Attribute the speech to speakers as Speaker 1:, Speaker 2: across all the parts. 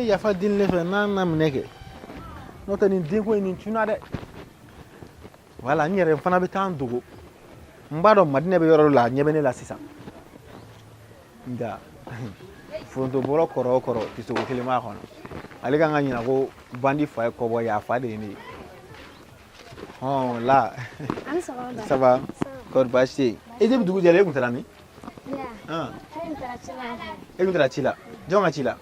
Speaker 1: ye yafa deli ne fɛ n'a na minɛ kɛ n'o tɛ nin denko in nin cunna dɛ. Wala n yɛrɛ fana bɛ taa n dogo, n b'a dɔn Madinɛ bɛ yɔrɔ dɔ la, a ɲɛ bɛ ne la sisan. Nka foronto bɔrɔ kɔrɔ o kɔrɔ, tisogo kelen b'a kɔnɔ. Ale kan ka ɲina ko bandi fa ye kɔbɔ ye, a fa de ye ne ye. Hɔn la, ça va? Kɔri baasi tɛ yen? E depuis dugu jɛra, e kun taara min? E kun taara ci la? Jɔn ka ci la?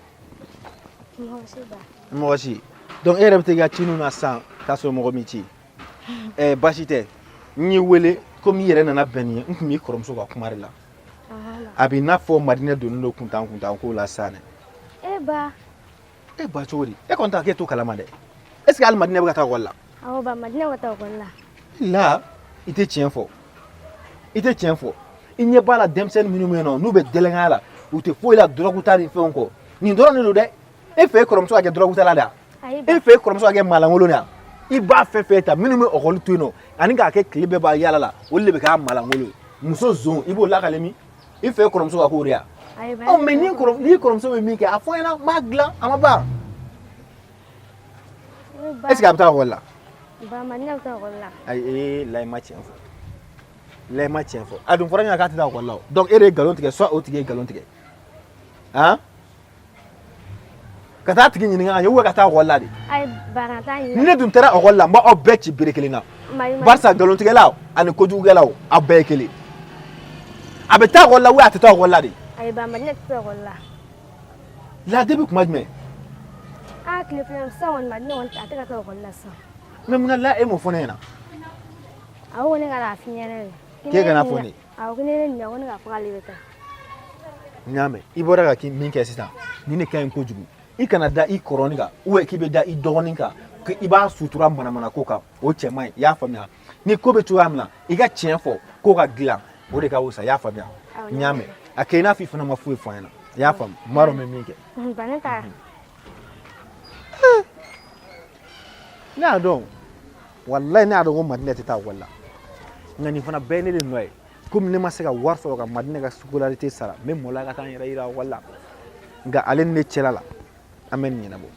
Speaker 1: Mɔgɔ si. Donc e yɛrɛ bɛ taa i ka ci na sisan k'a sɔrɔ mɔgɔ m'i ci. Ɛɛ, baasi tɛ. N y'i wele komi i yɛrɛ nana bɛn nin ye, n tun b'i kɔrɔmuso ka kuma de la. A b'i n'a fɔ Madinɛ donnen don kuntan kuntan ko la sisan dɛ.
Speaker 2: E ba.
Speaker 1: E ba cogo di? E kɔni t'a k'e t'o kalama dɛ. Est ce que hali Madinɛ bɛ ka taa ekɔli la?
Speaker 2: Awɔ ba, Madinɛ bɛ ka taa ekɔli la.
Speaker 1: La, i tɛ tiɲɛ fɔ, i tɛ tiɲɛ fɔ. I ɲɛ b'a la, denmisɛnnin minnu bɛ yen nɔ, n'u bɛ délinquance la, u tɛ foyi la dɔrɔgu ta ni fɛnw kɔ, nin dɔrɔn de don dɛ. E fɛ e kɔrɔmuso ka kɛ dɔrɔgutala de ye? E fɛ e kɔrɔmuso ka kɛ maalankolon de ye? I b'a fɛn fɛn ta, minnu bɛ ekɔli to yen nɔ ani k'a kɛ tile bɛɛ b'a yaala la, olu de bɛ k'a maalankolon ye. Muso zon, i b'o lakale min? I fɛ e kɔrɔmuso ka k'o de ye? Ɔ, mais n'i kɔrɔmuso bɛ min kɛ, a fɔ n ɲɛna, n b'a dilan, a ma ban. Est ce que a bɛ taa ekɔli la?
Speaker 2: Ba, Madinɛ bɛ taa ekɔli la.
Speaker 1: Ayi, ee, la, i ma tiɲɛ fɔ. La, i ma tiɲɛ fɔ. A dun fɔra ɲɛna k'a tɛ taa ekɔli la o. Donc e de ye nkalon tigɛ, soit o tigi ye nkalon tigɛ. Han, ka taa tigi ɲininka ka ɲɛ, ou ka taa ekɔli la de?
Speaker 2: Ayi ba, ka taa ɲininka.
Speaker 1: Ni ne dun taara ekɔli la, n b'aw bɛɛ ci bere kelen na. Barisa nkalontigɛlaw ani kojugukɛlaw, aw bɛɛ ye kelen. A bɛ taa ekɔli la ou a tɛ taa ekɔli la de?
Speaker 2: Ayi ba, Madinɛ tɛ taa ekɔli la.
Speaker 1: La, depuis kuma jumɛn?
Speaker 2: Aa, tile fila sisan kɔni, Madinɛ kɔni a tɛ ka taa ekɔli la sisan.
Speaker 1: Mais mun na la e m'o fɔ ne ɲɛna?
Speaker 2: A ko ne ka n'a f'i ɲɛna de.
Speaker 1: K'e kana fɔ ne ye?
Speaker 2: Awɔ, ko ne ye ɲininka, ko ne k'a fɔ k'ale bɛ taa.
Speaker 1: N y'a mɛn. I bɔra ka min kɛ sisan, nin de ka ɲi kojugu. I kana da i kɔrɔnin kan ou k'i bɛ da i dɔgɔnin kan i b'a sutura manamana ko kan, o cɛ man ɲi. I y'a faamuya? Ni ko bɛ cogoya min na, i ka tiɲɛ fɔ, ko ka dilan, o de ka wusa. I y'a faamuya? N y'a mɛn. A kɛ i n'a fɔ i fana ma foyi fɔ an ɲɛna. I y'a faamu? N b'a dɔn n bɛ min kɛ.
Speaker 2: Ba, ne ta.
Speaker 1: Ne y'a dɔn, walayi, ne y'a dɔn ko Madinɛ tɛ taa ekɔli la. Nka nin fana bɛɛ ye ne de nɔ ye. Komi ne ma se ka wari sɔrɔ ka Madinɛ ka scolarité sara, n bɛ maloya ka taa n yɛrɛ yira ekɔli la. Nka ale ni ne cɛla la, an bɛ nin ɲɛnabɔ.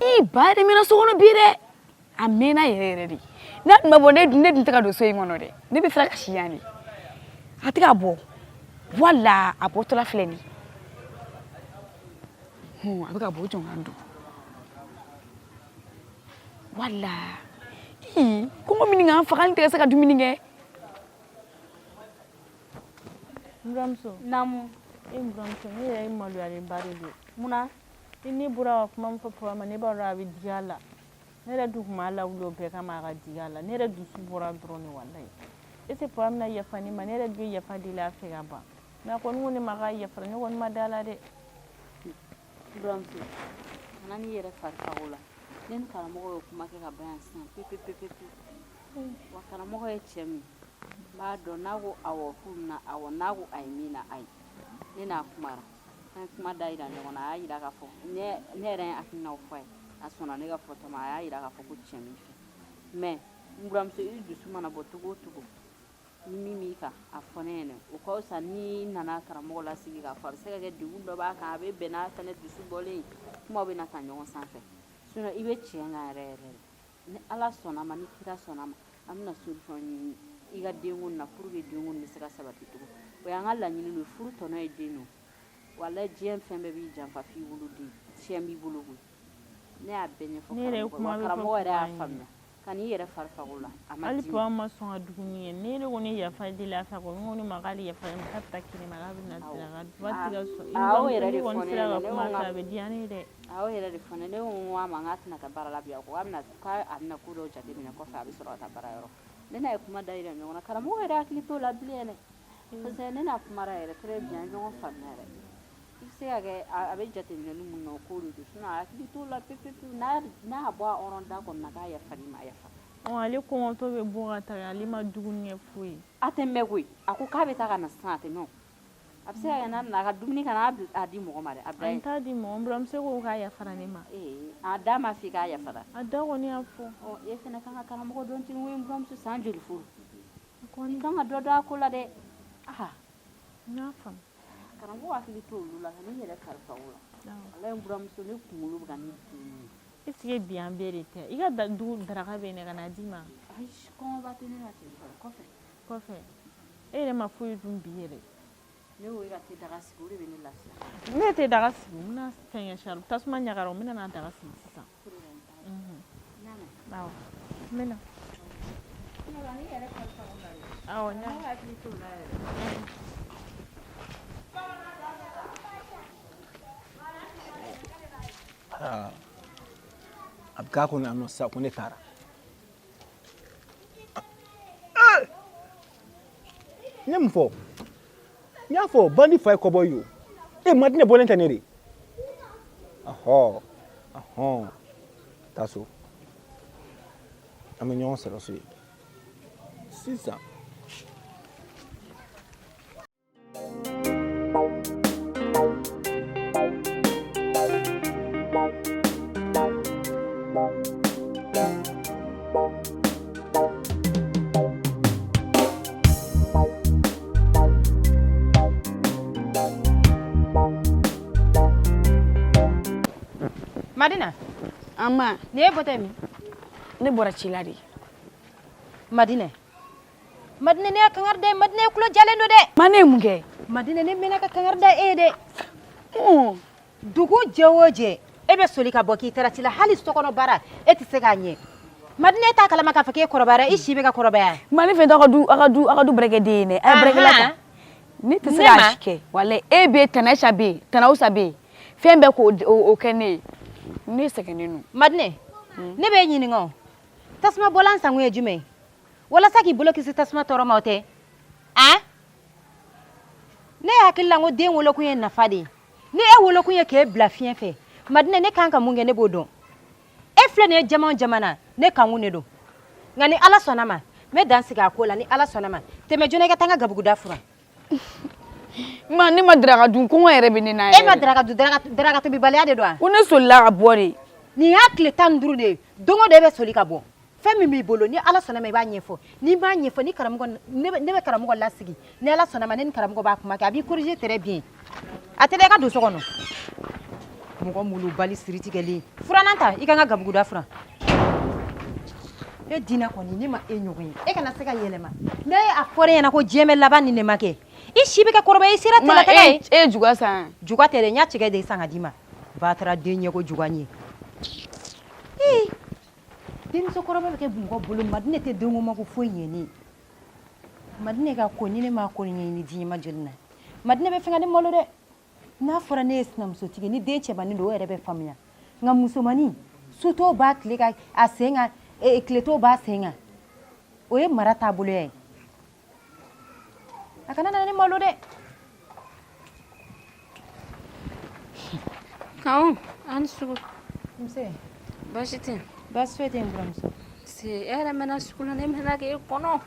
Speaker 3: Ii, ba yɛrɛ mɛnna so kɔnɔ bi dɛ. A mɛnna yɛrɛ yɛrɛ de. N'a tun ma bɔ, ne dun tɛ ka don so in kɔnɔ dɛ. Ne bɛ siran ka si yan de. A tɛ ka bɔ wala a bɔtɔla filɛ nin ye. A bɛ ka bɔ, jɔn ka don wala. Ii, kɔngɔ min k'an faga, n tɛ se ka dumuni kɛ.
Speaker 4: N buramuso.
Speaker 5: Naamu.
Speaker 4: E buramuso, ne yɛrɛ ye maloyalenba de don.
Speaker 5: Munna?
Speaker 4: I ne bɔra ka kuma min fɔ papa ma, ne b'a dɔn a bɛ digi a la. Ne yɛrɛ dun tun b'a lawuli o bɛɛ kama, a ka digi a la. Ne yɛrɛ dusu bɔra dɔrɔn de, walayi. Est ce que papa bɛna yafa ne ma? Ne yɛrɛ dun ye yafa deli a fɛ ka ban. Mais a kɔni ko ne ma k'a yafara, ne kɔni ma da la dɛ.
Speaker 5: Buramuso, kana n'i yɛrɛ fari faga o la. Ne ni karamɔgɔ ye kuma kɛ ka ban yan sisan pewu pewu pewu. Wa karamɔgɔ ye cɛ min, n b'a dɔn n'a ko awɔ ko min na awɔ, n'a ko ayi min na ayi. Ne n'a kumara, an ye kuma da yira ɲɔgɔn na. A y'a yira k'a fɔ ne yɛrɛ ye hakilinaw fɔ a ye, a sɔnna ne ka fɔta ma. A y'a yira k'a fɔ ko tiɲɛ b'i fɛ. Mais n buramuso, i dusu mana bɔ cogo o cogo, ni min b'i kan, a fɔ ne ɲɛna, o ka fisa. N'i nana karamɔgɔ lasigi k'a fɔ, a bɛ se ka kɛ degun dɔ b'a kan, a bɛ bɛn n'a fɛnɛ dusu bɔlen ye, kumaw bɛ na ta ɲɔgɔn sanfɛ. Sinon i bɛ tiɲɛ kan yɛrɛ yɛrɛ de. Ni Ala sɔnna ma, ni kira sɔnna ma, an bɛna solution ɲini i ka denko na pour que denko bɛ se ka sabati cogo. O y'an ka laɲini de ye. Furu tɔnɔ ye den don. Walayi, diɲɛ fɛn bɛɛ b'i janfa f'i woloden. Tiɲɛ b'i bolo koyi. Ne y'a bɛɛ ɲɛfɔ karamɔgɔ, karamɔgɔ yɛrɛ y'a faamuya. Ka n'i yɛrɛ fari faga o la, a ma.
Speaker 4: Hali papa ma sɔn ka dumuni kɛ. Ne yɛrɛ kɔni ye yafa deli a fɛ, a kɔni ko ne ma k'ale yafa ne ma, k'a bɛ taa kɛnɛma, k'a bɛ na daraka dun. Papa tɛ ka sɔn.
Speaker 5: A y'o yɛrɛ de
Speaker 4: kɔni
Speaker 5: fɔ ne
Speaker 4: sera
Speaker 5: ɲɛna.
Speaker 4: ka
Speaker 5: Ne
Speaker 4: kuma
Speaker 5: ko
Speaker 4: a fɛ, a bɛ diya ne ye dɛ.
Speaker 5: A y'o yɛrɛ de fɔ ne. Ne ko n ko a ma, n k'a tɛna taa baara la bi. A ko k'a bɛna ko dɔw jateminɛ kɔfɛ, a bɛ sɔrɔ ka taa baara yɔrɔ. Ne n'a ye kuma da yira ɲɔgɔn na. Karamɔgɔ yɛrɛ hakili t'o la bilen dɛ, parce que ne n'a kumara yɛrɛ très bien, an ye ɲɔgɔn faamuya yɛrɛ. I bɛ se ka kɛ a bɛ jateminɛli mun na, o ko de don. Sinon a hakili t'o la pewu pewu. N'a y'a bɔ a hɔrɔn da kɔnɔ na k'a yafara i ma, a yafa.
Speaker 4: Ɔ, ale kɔngɔtɔ bɛ bɔ ka taga, ale ma dumuni kɛ foyi.
Speaker 5: A tɛ mɛn koyi. A ko k'a bɛ taa ka na sisan, a tɛ mɛn o. A bɛ se ka kɛ n'a nana, a ka dumuni kana a di mɔgɔ ma dɛ, a bila
Speaker 4: A
Speaker 5: yen.
Speaker 4: t'a di mɔgɔ, n buramuso ko k'a yafara ne ma.
Speaker 5: Ee, a da ma f'i k'a yafara?
Speaker 4: A da kɔni y'a fɔ.
Speaker 5: Ɔ, e fana kan ka karamɔgɔ dɔn ten koyi. N buramuso, san joli furu? I kan ka dɔ dɔn a ko la dɛ, aa.
Speaker 4: N y'a faamu.
Speaker 5: Karamɔgɔ hakili to olu la kan'i yɛrɛ kalifa o la. Walayi n buramuso ne kunkolo bɛ ka ne dimi.
Speaker 4: Est ce que bi an bɛɛ de tɛ i ka dugu daraka bɛ yen ka n'a d'i ma?
Speaker 5: Ayi, kɔngɔba tɛ ne la ten fɔlɔ, kɔfɛ.
Speaker 4: Kɔfɛ e yɛrɛ ma foyi dun bi yɛrɛ.
Speaker 5: Ne ko e ka te daga sigi, o de bɛ ne lafiya.
Speaker 4: Ne tɛ daga sigi, n bɛna fɛn kɛ sari tasuma ɲagara, n bɛna n'a daga sigi sisan. Awɔ, n bɛna. Awɔ, n y'a mɛn.
Speaker 1: A bɛ k'a kɔnɔ yan nɔ sisan ko ne taara. N ye mun fɔ? N y'a fɔ bandi fa ye kɔbɔ ye o. E Madinɛ bɔlen tɛ ne de. Ɔhɔ, ɔhɔn, taa so. An bɛ ɲɔgɔn sɔrɔ so yen. Sisan.
Speaker 6: Madina.
Speaker 3: Ama.
Speaker 6: Ni e bɔtɔ ye min?
Speaker 3: Ne bɔra ci la de.
Speaker 6: Madina. Madina ne y'a kangari da Madina e tulo jalen don dɛ.
Speaker 3: Ma ne ye mun kɛ?
Speaker 6: Madina ne mɛnna ka kangari da e ye dɛ. Dugu jɛ o jɛ e bɛ soli ka bɔ k'i taara ci la, hali sokɔnɔ baara e tɛ se k'a ɲɛ. Madina e t'a kalama k'a fɔ k'e kɔrɔbayara, i si bɛ ka kɔrɔbaya.
Speaker 3: Ma ne fɛ aw ka du baarakɛden ye dɛ. A ye baarakɛla ta. Ne tɛ se k'a si kɛ. Walayi e bɛ yen, Tana Aïcha bɛ yen, Tana Usa bɛ yen. Fɛn bɛɛ k'o kɛ ne ye. Ne sɛgɛnnen don.
Speaker 6: Madina, ne b'e ɲininka o. Tasuma bɔlan sankun ye jumɛn ye? Walasa k'i bolo kisi tasuma tɔɔrɔ ma o tɛ? An? Ne hakili la ko den wolokun ye nafa de ye. Ni e wolokun ye k'e bila fiɲɛ fɛ, Madina ne kan ka mun kɛ ne b'o dɔn. E filɛ nin ye jama o jama na, ne kankun de don. Nka ni Ala sɔnna ma, n bɛ dan sigi a ko la ni Ala sɔnna ma. Tɛmɛ joona i ka taa n ka gabuguda furan.
Speaker 3: Ma ne ma daraka dun, kɔngɔ yɛrɛ bɛ ne na
Speaker 6: yɛrɛ. E ma daraka dun, daraka tobibaliya de don wa?
Speaker 3: Ko ne solila ka bɔ de.
Speaker 6: Nin y'a tile 15 de ye, don o don e bɛ soli ka bɔ. Fɛn min b'i bolo ni Ala sɔnna ma i b'a ɲɛfɔ, n'i m'a ɲɛfɔ ni karamɔgɔ ne bɛ karamɔgɔ lasigi, ni Ala sɔnna ma ne ni karamɔgɔ b'a kuma kɛ, a b'i corriger très bien. A tɛ da i ka don so kɔnɔ. Mɔgɔ molobali siri tigɛlen. Furannan ta i ka n ka gabuguda furan. E Dina kɔni ne ma e ɲɔgɔn ye, e kana se ka yɛlɛma. Ne a fɔra e ɲɛna ko diɲɛ bɛ laban ni ne ma kɛ. I si bɛ ka kɔrɔbaya, i sera tɛlɛtɛgɛ ye.
Speaker 3: E ye juga san?
Speaker 6: Juga tɛ dɛ, n y'a cɛkɛ de san ka d'i ma. Batara den ɲɛko juga ɲɛ. Ee! Denmuso kɔrɔba bɛ kɛ mɔgɔ bolo, Madinɛ tɛ denko mako foyi ɲɛ ne ye. Madinɛ ka ko ni ne m'a ko ɲɛɲini diɲɛ ma joli na. Madinɛ bɛ fɛ ka ne malo dɛ. N'a fɔra ne ye sinamusotigi, ni den cɛmannin don o yɛrɛ bɛ faamuya. Nka musomannin, sutɔ b'a tile ka a sen kan, tiletɔ b'a sen kan. O ye mara taaboloya ye. A kana na ne malo dɛ.
Speaker 5: Kanku, a ni sugu.
Speaker 6: Nse.
Speaker 5: Baasi tɛ yen?
Speaker 6: Baasi foyi tɛ yen buramuso.
Speaker 5: Nse, e yɛrɛ mɛnna sugu la, ne mɛnna k'e kɔnɔ.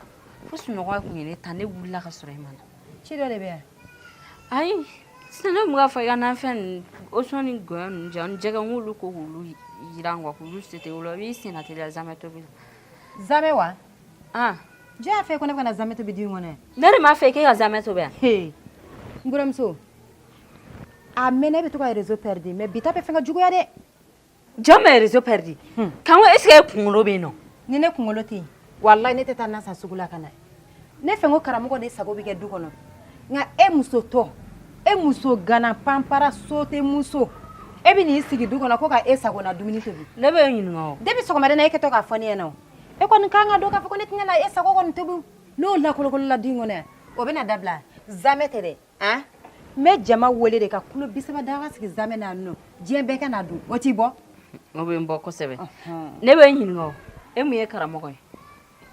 Speaker 5: Fo sunɔgɔ tun ye ne ta, ne wulila ka sɔrɔ e ma na.
Speaker 6: Ci dɔ de bɛ yan?
Speaker 5: Ayi, sisan ne tun bɛ k'a fɔ i ka nafɛn ninnu, oso ni gɔyɔ ninnu di yan, jɛgɛ n k'olu ko k'olu yiran quoi, k'olu sete o la, i b'i sen teliya zamɛ tobi la.
Speaker 6: Zamɛ wa?
Speaker 5: Ah.
Speaker 6: Jɔn y'a fɔ e ko ne bɛ ka na zamɛ tobi du in kɔnɔ yan?
Speaker 5: Ne de m'a fɔ k'e ka zamɛ tobi yan.
Speaker 6: He, n buramuso, a mɛnna e bɛ to ka réseau perdu mais bi ta bɛ fɛ ka juguya dɛ.
Speaker 5: Jɔn bɛ réseau perdu? Kanku, est ce que e kunkolo bɛ yen nɔ?
Speaker 6: Ni ne kunkolo tɛ yen, walayi ne tɛ taa na san sugu la ka na. Ne fɛ ko karamɔgɔ de sago bɛ kɛ du kɔnɔ. Nka e muso tɔ, e muso gana panpara sote muso, e bɛ n'i sigi du kɔnɔ ko ka e sago na dumuni tobi.
Speaker 5: Ne bɛ e ɲininka o.
Speaker 6: Depuis sɔgɔmada in na e kɛtɔ k'a fɔ ne ɲɛna o. E kɔni kan ka dɔn k'a fɔ ko ne tɛna na e sago kɔni tobi. N'o lakolokolola du in kɔnɔ yan, o bɛna dabila. Zamɛ tɛ dɛ, han? N bɛ jama wele de ka kulo 30 daga sigi zamɛ na yan nɔ, diɲɛ bɛɛ ka n'a dun, o t'i bɔ?
Speaker 5: O bɛ n bɔ kosɛbɛ. Ne bɛ e ɲininka o, e mun ye karamɔgɔ ye?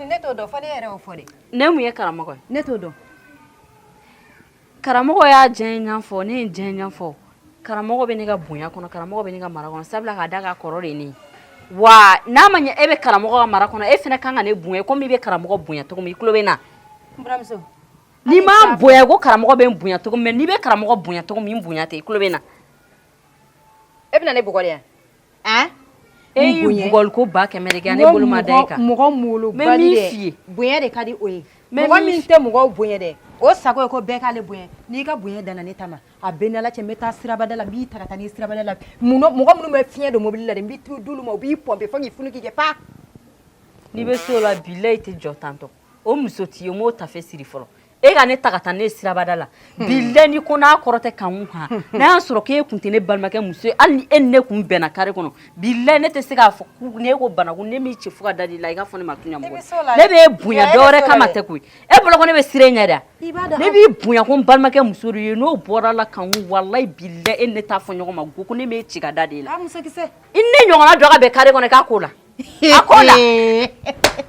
Speaker 6: Ne t'o dɔn, fo ne yɛrɛ y'o fɔ de.
Speaker 5: Ne mun ye karamɔgɔ ye?
Speaker 6: Ne t'o dɔn.
Speaker 5: Karamɔgɔ y'a diya n fɔ, ne ye diya n fɔ. Karamɔgɔ bɛ ne ka bonya kɔnɔ, karamɔgɔ bɛ ne ka mara kɔnɔ, sabula k'a da ka kɔrɔ de ye ne ye. Wa n'a ma ɲɛ e bɛ karamɔgɔ ka mara kɔnɔ, e fana kan ka ne bonya komi i bɛ karamɔgɔ bonya cogo min, i tulo bɛ n na.
Speaker 6: N buramuso.
Speaker 5: N'i m'a bonya ko karamɔgɔ bɛ n bonya cogo min, n'i bɛ karamɔgɔ bonya cogo min, n bonya ten, i tulo bɛ n na.
Speaker 6: E bɛna ne bugɔ de yan? Han?
Speaker 5: E y'i bugɔli ko 100 000 de kɛ, ne bolo ma da e kan.
Speaker 6: Mɔgɔ molobali dɛ, bonya de ka di o ye. Mɔgɔ min tɛ mɔgɔw bonya dɛ, O sago ye ko bɛɛ k'ale bonya. N'i ka bonya danna ne ta ma, a bɛ ni Ala cɛ, n bɛ taa sirabada la, n b'i ta ka taa n'i sirabada la. Mun mɔgɔ minnu bɛ fiɲɛ don mobili la dɛ, n b'i d'olu ma, u b'i pɔnpe fo k'i funu k'i kɛ pa.
Speaker 5: N'i bɛ se o la, bilayi, i tɛ jɔ tantɔ. O muso t'i ye, m'o tafe siri fɔlɔ. E ka ne ta ka taa ne sirabada la, bilayi, ni ko n'a kɔrɔ tɛ kanku kan, n'a y'a sɔrɔ k'e kun tɛ ne balimakɛ muso ye, hali ni e ni ne kun bɛnna kare kɔnɔ, bilayi, ne tɛ se k'a fɔ ne ko banaku ne m'i ci fo ka da di la. I ka fɔ ne ma tuɲa mɔgɔ, ne b'e bonya dɔwɛrɛ kama tɛ koyi. E bolo ko ne bɛ siran e ɲɛ dɛ, ne b'i bonya ko n balimakɛ muso de ye. N'o bɔra la kanku, walayi bilayi, e ni ne t'a fɔ ɲɔgɔn ma ko ne m'e ci ka da de la. I ne ɲɔgɔnna dɔ ka bɛn kare kɔnɔ k'a ko la, a ko la,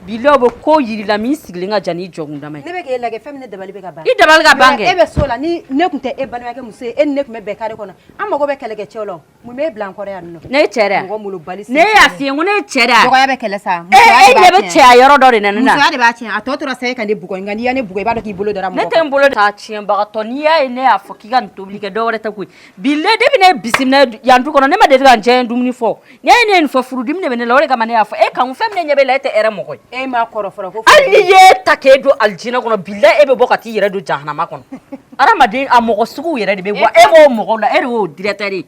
Speaker 5: bilayi, o bɛ ko yir'i la min sigilen ka jan n'i jɔkundama ye.
Speaker 6: Ne bɛ k'e lajɛ, fɛn min, ne dabali bɛ ka ban.
Speaker 5: I dabali ka ban kɛ.
Speaker 6: E bɛ so la, ni ne tun tɛ e balimakɛ muso ye, e ni ne tun bɛ bɛn kare kɔnɔ, an mago bɛ kɛlɛkɛcɛw la. Mun b'e bila an kɔrɔ yan nɔ?
Speaker 5: Ne ye cɛ de ye.
Speaker 6: Mɔgɔ molobali.
Speaker 5: Ne y'a f'i ye ko ne ye cɛ de ye.
Speaker 6: Dɔgɔya bɛ kɛlɛ sa.
Speaker 5: E e ɲɛ bɛ cɛya yɔrɔ dɔ de la ne na.
Speaker 6: Musoya de b'a tiɲɛ. A tɔ tora sa e ka ne bugɔ, nka n'i ya ne bugɔ, i b'a dɔn k'i bolo dara mɔgɔ
Speaker 5: Ne tɛ n bolo ta tiɲɛbagatɔ. N'i y'a ye ne y'a fɔ k'i ka nin tobili kɛ, dɔ wɛrɛ tɛ koyi. Bilayi, depuis ne bisimila yan du kɔnɔ, ne ma deli ka n diya dumuni fɔ. N'i y'a ye ne ye nin fɔ, furudimi de bɛ ne la. O de kama ne y'a fɔ e kan. Fɛn min ne ɲɛ b'e la, e tɛ hɛrɛ mɔgɔ
Speaker 6: ye. E m'a kɔrɔ fɔlɔ ko.
Speaker 5: Hali n'i ye ta k'e don alijinɛ kɔnɔ, bilayi, e bɛ bɔ ka t'i yɛrɛ don jahanama kɔnɔ. Hadamaden a mɔgɔ suguw yɛrɛ de bɛ wa e b'o mɔgɔw la, e de y'o directeur ye.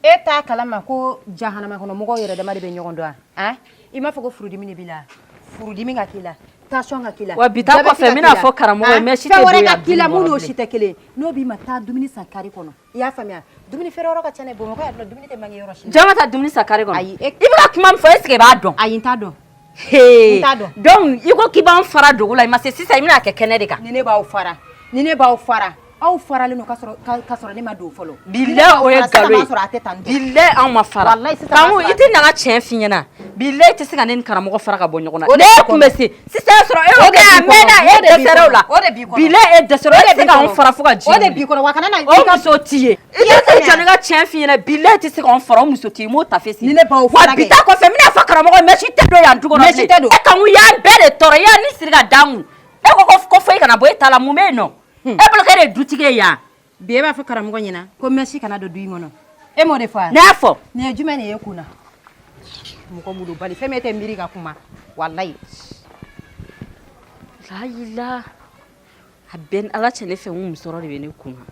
Speaker 6: E t'a kalama ko jahanama kɔnɔ mɔgɔw yɛrɛ dama de bɛ ɲɔgɔn dɔn wa? I m'a fɔ ko furudimi de b'i la? Furudimi ka k'i la, tension ka k'i la.
Speaker 5: Wa bi ta kɔfɛ, n bɛna fɔ karamɔgɔ ye, mɛsi tɛ
Speaker 6: don
Speaker 5: yan.
Speaker 6: Fɛn wɛrɛ ka k'i la mun n'o si tɛ kelen, n'o b'i ma, taa dumuni san kare kɔnɔ. I y'a faamuya? Dumuni feere yɔrɔ ka ca dɛ, Bamakɔ yan nɔ, dumuni tɛ manquer yɔrɔ si.
Speaker 5: Jɔn ka taa dumuni san kare kɔnɔ?
Speaker 6: Ayi,
Speaker 5: i bɛ ka kuma min fɔ, est ce que i b'a dɔn?
Speaker 6: Ayi, n t'a dɔn.
Speaker 5: N
Speaker 6: t'a dɔn.
Speaker 5: Donc i ko k'i b'an fara dogo la, i ma se sisan, i bɛna kɛ kɛnɛ de kan.
Speaker 6: Ni ne b'aw fara, ni ne b'aw fara, aw faralen don ka sɔrɔ ne ma don fɔlɔ.
Speaker 5: Bilayi, o ye nkalon ye. Bilayi, anw ma fara. Kanku, i tɛ na ka tiɲɛ f'i ɲɛna. Bilayi, i tɛ se ka ne ni karamɔgɔ fara ka bɔ ɲɔgɔn na. Ne tun bɛ se sisan, y'a sɔrɔ e y'o kɛ, a mɛnna, e dɛsɛra o la. Bilayi, e dɛsɛra o, e tɛ se k'anw fara fo ka diɲɛ
Speaker 6: O de b'i kɔnɔ wa, kana na.
Speaker 5: O muso t'i ye. I tɛ se jɔ ne ka tiɲɛ f'i ɲɛna. Bilayi, i tɛ se k'anw fara, o muso t'i ye, m'o tafe siri.
Speaker 6: Ni ne b'aw fara
Speaker 5: wa bi ta kɔfɛ, n bɛna fɔ karamɔgɔ ye, mɛsi tɛ don yan du kɔnɔ bilen.
Speaker 6: Mɛsi tɛ don.
Speaker 5: E Kanku y'an bɛɛ de tɔɔrɔ, i y'a ni siri ka d'an kun. E ko fo e kana bɔ e ta la, mun bɛ yen nɔ? E bolo k'e de ye dutigi ye yan.
Speaker 6: Bi e b'a fɔ karamɔgɔ ɲɛna ko mɛsi kana don du in kɔnɔ, e m'o de fɔ wa?
Speaker 5: Ne y'a fɔ.
Speaker 6: Nin ye jumɛn de ye kun na? Mɔgɔ molobali, fɛn min e tɛ miiri ka kuma, walayi.
Speaker 5: Layila, a bɛɛ ni Ala cɛ, ne fɛ n ko musɔrɔ de bɛ ne kun na.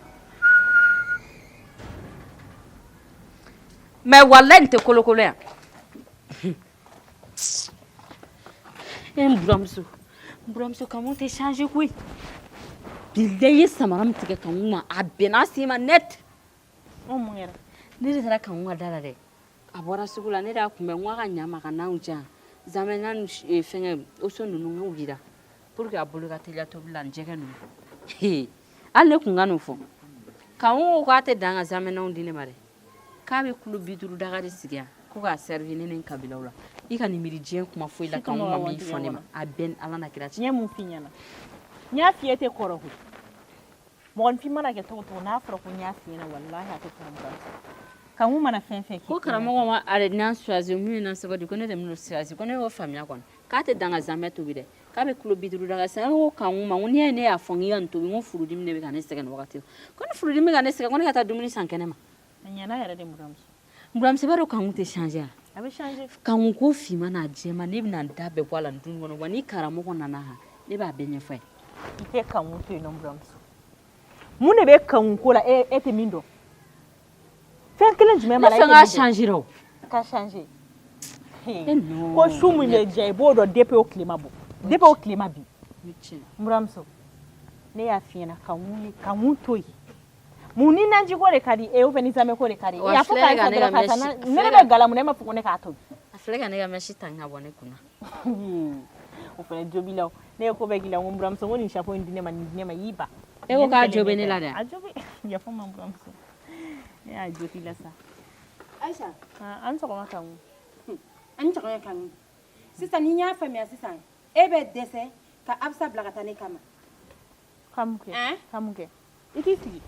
Speaker 5: Mais walayi, nin tɛ kolokolo yan. E n buramuso, n buramuso, Kanku tɛ changer koyi. Bilayi, i ye samara min tigɛ Kanku ma, a bɛnna sen ma net.
Speaker 4: O mun kɛra?
Speaker 5: Ne de taara Kanku ka da la dɛ. A bɔra sugu la, ne de y'a kunbɛn, n ko a ka ɲa ma ka n'anw diyan zamɛ ni fɛngɛ oso ninnu, n k'u jira pour que a bolo ka teliya tobili la, ni jɛgɛ ninnu. Hali ne kun ka n'o fɔ, Kanku ko k'a tɛ dan ka zamɛnanw di ne ma dɛ, k'a bɛ kilo 50 daga de sigi yan ko k'a servi ne ni n kabilaw la. I ka nin miiri diɲɛ kuma foyi la, Kanku ma min fɔ ne ma, a bɛɛ ni Ala na kira cɛ.
Speaker 4: N ye mun f'i ɲɛna? N y'a f'i ye, e tɛ kɔrɔ koyi. Mɔgɔninfin mana kɛ cogo cogo, n'a fɔra ko n y'a f'i ɲɛna, walahi a tɛ kɔrɔ. Buramuso, Kanku mana fɛn fɛn kɛ,
Speaker 5: ko karamɔgɔ ma ale n'an choisi mun ye nasɔngɔ di, ko ne de bɛn'o choisi, ko ne y'o faamuya kɔni, k'a tɛ dan ka zamɛ tobi dɛ, k'a bɛ kilo 50 daga san. Ko Kanku ma, ko n'i y'a ye ne y'a fɔ n k'i ka nin tobi, n ko furudimi de bɛ ka ne sɛgɛn nin wagati la, ko ni furudimi bɛ ka ne sɛgɛn, ko ne ka taa dumuni san kɛnɛ ma.
Speaker 4: A ɲɛna yɛrɛ de, buramuso.
Speaker 5: N buramuso, b'a dɔn Kanku tɛ changer.
Speaker 4: A bɛ changer.
Speaker 5: Kanku ko finman n'a jɛman, ne bɛna n da bɛɛ bɔ a la nin du kɔnɔ wa. Ni karamɔgɔ nana han, ne b'a bɛɛ ɲɛfɔ a ye.
Speaker 4: I tɛ Kanku to yen nɔ, buramuso. Mun de bɛ Kanku ko la e tɛ min dɔn? Fɛn kelen jumɛn b'a la?
Speaker 5: Ne fɛn ka changer o.
Speaker 4: Ka changer. Ko su min bɛ diya, i b'o dɔn depuis o tile ma bɔ, depuis o tile ma bin. N buramuso, ne y'a f'i ɲɛna, Kanku, Kanku to yen. Mun ni naji ko de ka di e, ou bien ni zamɛ ko de ka di e? A fɔ karisa dɔrɔn, karisa, ne bɛ gala mun na, e m'a fɔ ko ne k'a tobi?
Speaker 5: A filɛ ka ne ka mɛsi ta ka bɔ ne kunna.
Speaker 4: O fana jo b'i la. Ne ye ko bɛɛ k'i la, n ko n buramuso, n ko nin chapeau in di ne ma, nin di ne ma, i y'i ban.
Speaker 5: E ko k'a jo bɛ ne la dɛ.
Speaker 4: A jo bɛ, yafa n ma, n buramuso, ne y'a jo k'i la sa.
Speaker 6: Ayisa.
Speaker 4: An sɔgɔma, Kanku.
Speaker 6: An sɔgɔma, Kanku. Sisan ni n y'a faamuya sisan, e bɛ dɛsɛ ka Abisa bila ka taa ne kama.
Speaker 4: Ka mun kɛ? Ka mun kɛ? I t'i sigi.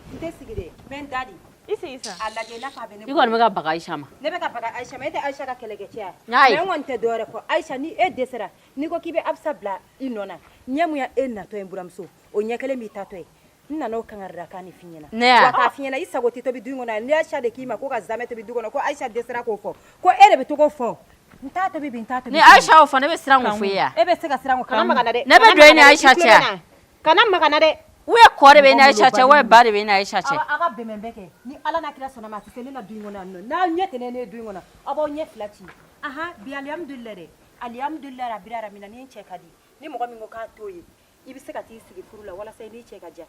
Speaker 6: N tɛ sigi dɛ, n bɛ n da de.
Speaker 4: I sigi sa.
Speaker 6: A lajɛ n'a k'a bɛ ne.
Speaker 5: I kɔni bɛ ka baga Ayisa ma.
Speaker 6: Ne bɛ ka baga Ayisa ma, e tɛ Ayisa ka kɛlɛkɛcɛ ye. Mais n kɔni tɛ dɔwɛrɛ fɔ Ayisa, ni e dɛsɛra, n'i ko k'i bɛ Abisa bila i nɔ na, ɲɛ mun ya e natɔ ye, n buramuso, o ɲɛ kelen b'i taatɔ ye. N nana o kangarida kan de f'i ɲɛna.
Speaker 5: Ne ya.
Speaker 6: Wa k'a f'i ɲɛna, i sago tɛ tobi du in kɔnɔ yan. Ni Ayisa de k'i ma ko ka zamɛ tobi du kɔnɔ, ko Ayisa dɛsɛra k'o fɔ, ko e de bɛ to k'o fɔ. N t'a tobi bi, n t'a tobi.
Speaker 5: Ni Ayisa y'o fɔ, ne bɛ siran k'o fɔ e ye.
Speaker 6: E bɛ se ka siran o, kana maga n na dɛ.
Speaker 5: Ne bɛ don e ni Ayisa cɛ.
Speaker 6: Kana maga n na dɛ.
Speaker 5: Ou ye kɔ de bɛ n n'Aïcha cɛ ou ba de bɛ n n'Aïcha cɛ.
Speaker 6: Aw ka bɛnbɛn kɛ ni Ala n'a kira sɔnna ma a tɛ se ne la du in kɔnɔ yan nɔ n'aw ɲɛ tɛ ne ye du in kɔnɔ aw b'aw ɲɛ fila ci ahan bi alihamudulilayi dɛ alihamudulilayi rabil alamina ni n cɛ ka di ni mɔgɔ min ko k'a t'o ye i bɛ se ka t'i sigi furu la walasa i n'i cɛ ka diya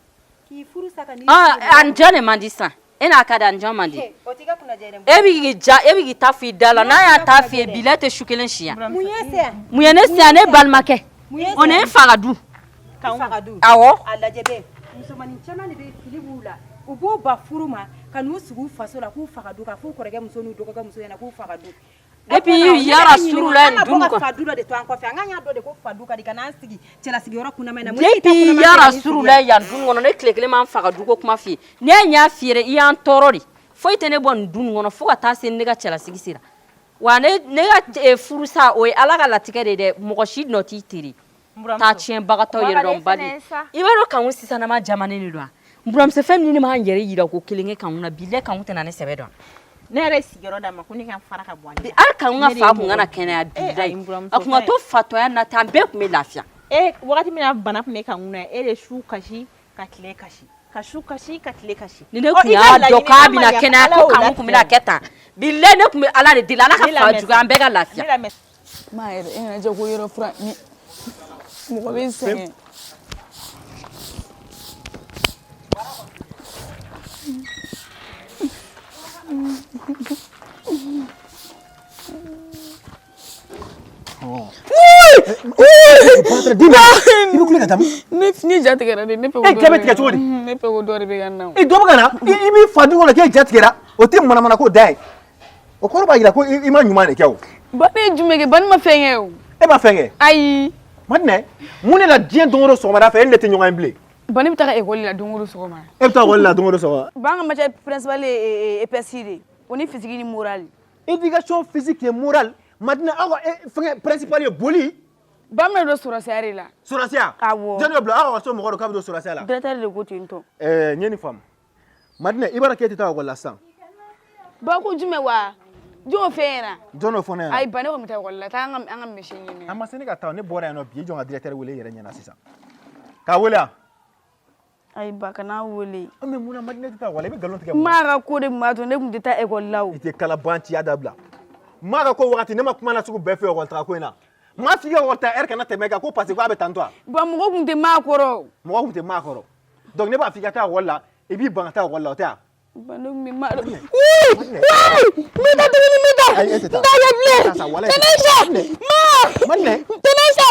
Speaker 6: k'i furu sa ka n'i
Speaker 5: Ah, a ni jɔn de man di sisan e n'a ka di a ni jɔn man di
Speaker 6: o t'i ka kunnaja ye dɛ
Speaker 5: e bɛ k'i ja e bɛ k'i ta f'i da la n'a y'a ta f'i ye bi la e tɛ su kelen si yan
Speaker 6: mun ye se yan
Speaker 5: mun ye ne se yan ne balimakɛ
Speaker 6: mun ye
Speaker 5: o ne fa ka du
Speaker 6: i fa ka du
Speaker 5: awɔ
Speaker 6: a lajɛ bɛ musomanin caman de bɛ fili b'u la u b'u ban furu ma ka n'u sigi u faso la k'u fa ka du k'a f'u kɔrɔkɛ muso n'u dɔgɔkɛ muso ɲɛna k'u fa ka du
Speaker 5: Depuis yara suru la
Speaker 6: an ka
Speaker 5: nin
Speaker 6: bɔ
Speaker 5: dun
Speaker 6: ka
Speaker 5: kɔnɔ
Speaker 6: fa du dɔ de to an kɔfɛ an ka y'a dɔn de ko fa du ka di ka n'an sigi cɛlasigiyɔrɔ kunnama in na
Speaker 5: depuis yara suru la yan dun kɔnɔ ne tile kelen ma n fa ka duko kuma f'i ye ne y'a f'i ye i y'an tɔɔrɔ de foyi tɛ ne bɔ nin du nin kɔnɔ fo ka taa se ne ka cɛlasigi sera wa ne ka furusa o ye ala ka latigɛ de ye dɛ mɔgɔ si nɔ t'i teri taa tiɲɛbagatɔ yɛrɛdɔnbali i b'a dɔn kanku sisanama jamanen de don wa n buramuso fɛn min ne m'an yɛrɛ yira ko kelen kɛ kanku na bilahi kanku tɛna ne sɛbɛ dɔn
Speaker 4: Ne yɛrɛ sigiyɔrɔ d'a ma ko ne ka fara ka bɔ
Speaker 5: bi hali kanku ka fa kun kana kɛnɛya bilahi a kun ka to fatɔya na tan bɛɛ tun bɛ lafiya
Speaker 4: e wagati min na bana tun bɛ kanku na e de su kasi ka tile kasi ka su kasi ka tile kasi
Speaker 5: ni ne tun y'a dɔn k'a bɛna kɛnɛya ko kanku tun bɛna kɛ tan bilahi ne tun bɛ ala de deli ala ka fa juguya an bɛɛ ka lafiya
Speaker 3: Ma yɛrɛ e nana jɛ ko yɔrɔ fura ni mɔgɔ bɛ sɛgɛn.
Speaker 1: I bɛ kule ka taa min?
Speaker 3: Ne ja tigɛra de ne fɛ ko
Speaker 1: E ja bɛ tigɛ cogo di?
Speaker 3: Ne fɛ ko dɔ de bɛ ka na.
Speaker 1: E dɔ bɛ ka na i b'i fa du kɔnɔ k'e ja tigɛra o tɛ manamana ko da ye o kɔrɔ b'a jira ko i ma ɲuman de kɛ o.
Speaker 3: Ba ne ye jumɛn kɛ ba ne ma fɛn kɛ o.
Speaker 1: E ma fɛn kɛ?
Speaker 3: Ayi.
Speaker 1: Madinɛ mun de la diɲɛ don o don sɔgɔmada fɛ e ni ne tɛ ɲɔgɔn ye bilen?
Speaker 3: Ba ne bɛ taa ekɔli la don o don sɔgɔma.
Speaker 1: E bɛ taa ekɔli la don o don sɔgɔma?
Speaker 3: Ba an ka matière principale ye EPS de ye o ni physique ni morale.
Speaker 1: Éducation physique et morale Madinɛ aw ka fɛngɛ principal ye boli.
Speaker 3: Ba bɛna don sɔrɔsiya de la.
Speaker 1: Sɔrɔsiya?
Speaker 3: Awɔ.
Speaker 1: Jɔn de bila aw ka so mɔgɔ dɔ k'a bɛ don sɔrɔsiya la?
Speaker 3: Directeur de ko ten tɔ.
Speaker 1: Ɛɛ n ye nin faamu. Madinɛ i b'a dɔn k'e tɛ taa ekɔli la sisan.
Speaker 3: Ba ko jumɛn wa? Jɔn y'o f'e ɲɛna?
Speaker 1: Jɔn y'o fɔ ne ɲɛna?
Speaker 3: Ayi ba ne kɔni bɛ taa ekɔli la taa an ka monsieur ɲini.
Speaker 1: A ma se ne ka taa ne bɔra yan nɔ bi i jɔ n ka directeur wele i yɛrɛ ɲɛna sisan. K'a wele wa?
Speaker 3: Ayi ba kana wele.
Speaker 1: Mais mun na Madinɛ tɛ taa ekɔli la i bɛ nkalon tigɛ mun na?
Speaker 3: Maa ka ko de tun b'a to ne tun tɛ taa ekɔli la o.
Speaker 1: I tɛ kalabanciya dabila. Maa ka ko wagati ne ma kuma nasugu bɛɛ fɛ ekɔli taga ko in na. Maa f'i ka ekɔli ta heure kana tɛmɛ kan ko parce que k'a bɛ tantɔ wa?
Speaker 3: Ba mɔgɔ tun tɛ maa kɔrɔ.
Speaker 1: Mɔgɔ tun tɛ maa kɔrɔ. Donc ne b'a f'i ka taa ekɔli la i b'i ban ka taa ekɔli la o tɛ wa?
Speaker 3: Ba ne tun bɛ maa dɔn. N bɛ taa tuguni n bɛ taa.
Speaker 1: Ayi e tɛ taa.
Speaker 3: N t'a kɛ bilen.
Speaker 1: Taa sa walayi.
Speaker 3: Tɛnɛnsa. Maa.
Speaker 1: Madinɛ.
Speaker 3: Tɛnɛnsa.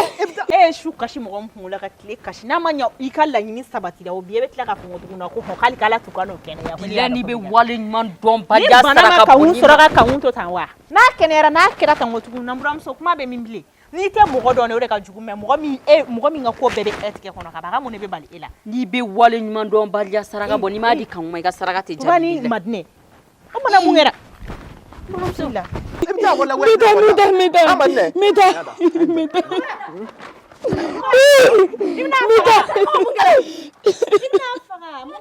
Speaker 4: E ye su kasi mɔgɔ min kunkolo la ka tile kasi n'a ma ɲɛ i ka laɲini sabatira o bi e bɛ tila k'a fɔ ko tuguni ko hɔn k'ale k'ala to ka n'o kɛnɛya.
Speaker 5: Bilahi n'i bɛ wale ɲuman dɔn
Speaker 4: ni
Speaker 5: baliya
Speaker 4: bana ma
Speaker 5: saraka bɔ
Speaker 4: kanku
Speaker 5: n'i
Speaker 4: sɔrɔ
Speaker 5: ma
Speaker 4: ka kanku to tan wa n'a kɛnɛyara n'a kɛra tan ko tuguni na n buramuso kuma bɛ min bilen n'i tɛ mɔgɔ dɔn o de ka jugu mais mɔgɔ min e mɔgɔ min ka ko bɛɛ bɛ e tigɛ kɔnɔ ka ban a ka mun de bɛ bali e la.
Speaker 5: N'i bɛ wale ɲuman dɔn baliya saraka bɔ n'i m'a di kanku ma i ka saraka tɛ
Speaker 4: Tuba
Speaker 5: jaabi
Speaker 4: ni
Speaker 5: bilahi.
Speaker 4: Madinɛ o mana mun kɛra. Buramuso la.
Speaker 1: I bɛ taa ekɔli la
Speaker 3: N bɛ taa n bɛ taa n bɛ taa.
Speaker 1: Ah, Madinɛ.
Speaker 3: N bɛ taa n bɛ taa. N bɛ taa.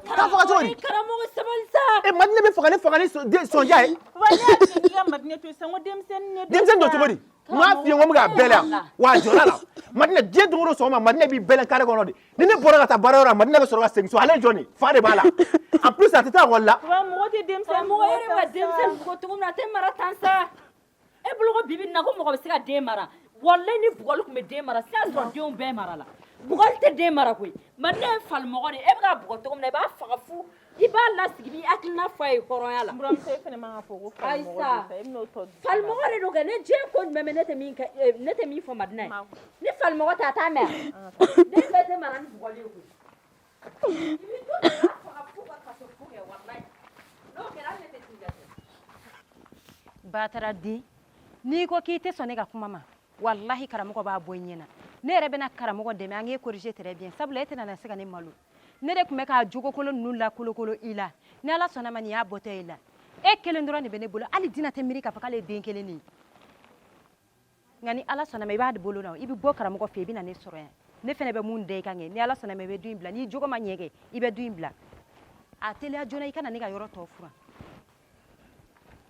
Speaker 1: K'a faga cogo di?
Speaker 5: Karamɔgɔ sabali sa.
Speaker 1: E Madinɛ bɛ faga ne faga ni sɔnja ye.
Speaker 4: Wa ne y'a f'i ye k'i ka Madinɛ to yen sisan ko denmisɛnnin de don
Speaker 1: Denmisɛnnin don cogo di? N m'a f'i ye n ko n bɛ k'a bɛlɛn yan wa a jɔra la Madinɛ diɲɛ don o don sɔgɔma Madinɛ b'i bɛlɛn carré kɔnɔ de ni ne bɔra ka taa baarayɔrɔ la Madinɛ bɛ sɔrɔ ka segin so ale ye jɔn de fa de b'a la en plus a tɛ taa ekɔli la.
Speaker 4: Wa mɔgɔ tɛ denmisɛnnin
Speaker 5: Karamɔgɔ yɛrɛ bɛ ka denmisɛnnin bugɔ cogo min na a tɛ mara tan sa. E bolo ko bi bi in na ko mɔgɔ bɛ se ka den mara walayi ni bugɔli tun bɛ den mara sisan sɔrɔ denw bɛɛ mara la bugɔli tɛ den mara koyi Madinɛ ye falimɔgɔ de ye e bɛ k'a bugɔ cogo min na i b'a faga fu i b'a lasigi i b'i hakilina fɔ a ye hɔrɔnya la.
Speaker 4: Buramuso e fana man ka fɔ ko
Speaker 5: Ayi
Speaker 4: falimɔgɔ
Speaker 5: sa.
Speaker 4: don sa e bɛn'o tɔ dusu la.
Speaker 5: Falimɔgɔ de don kɛ ne diɲɛ ko jumɛn bɛ ne tɛ min kɛ ne tɛ min fɔ Madinɛ ye ni falimɔgɔ tɛ a t'a mɛn wa den bɛɛ tɛ mara ni bugɔli ye koyi. I b'i to ten i b'a faga fu ka kaso fu kɛ walayi n'o kɛra hali ne tɛ t'i lajɛ.
Speaker 6: Batara den n'i ko k'i tɛ sɔn ne ka kuma ma walahi karamɔgɔ b'a bɔ i ɲɛ na ne yɛrɛ bɛna karamɔgɔ dɛmɛ an k'e corriger très bien sabula e tɛna na se ka ne malo ne de tun bɛ k'a jogokolo ninnu lakolokolo i la ni ala sɔnna ma nin y'a bɔtɔ i la e kelen dɔrɔn de bɛ ne bolo hali dina tɛ miiri k'a fɔ k'ale ye den kelen de ye nka ni ala sɔnna ma i b'a bolo na i bɛ bɔ karamɔgɔ fɛ i bɛ na ne sɔrɔ yan ne fana bɛ mun da i kan kɛ ni ala sɔnna ma i bɛ du in bila n'i jogo ma ɲɛ kɛ i bɛ du in bila a teliya joona i ka na ne ka yɔrɔ tɔ furan.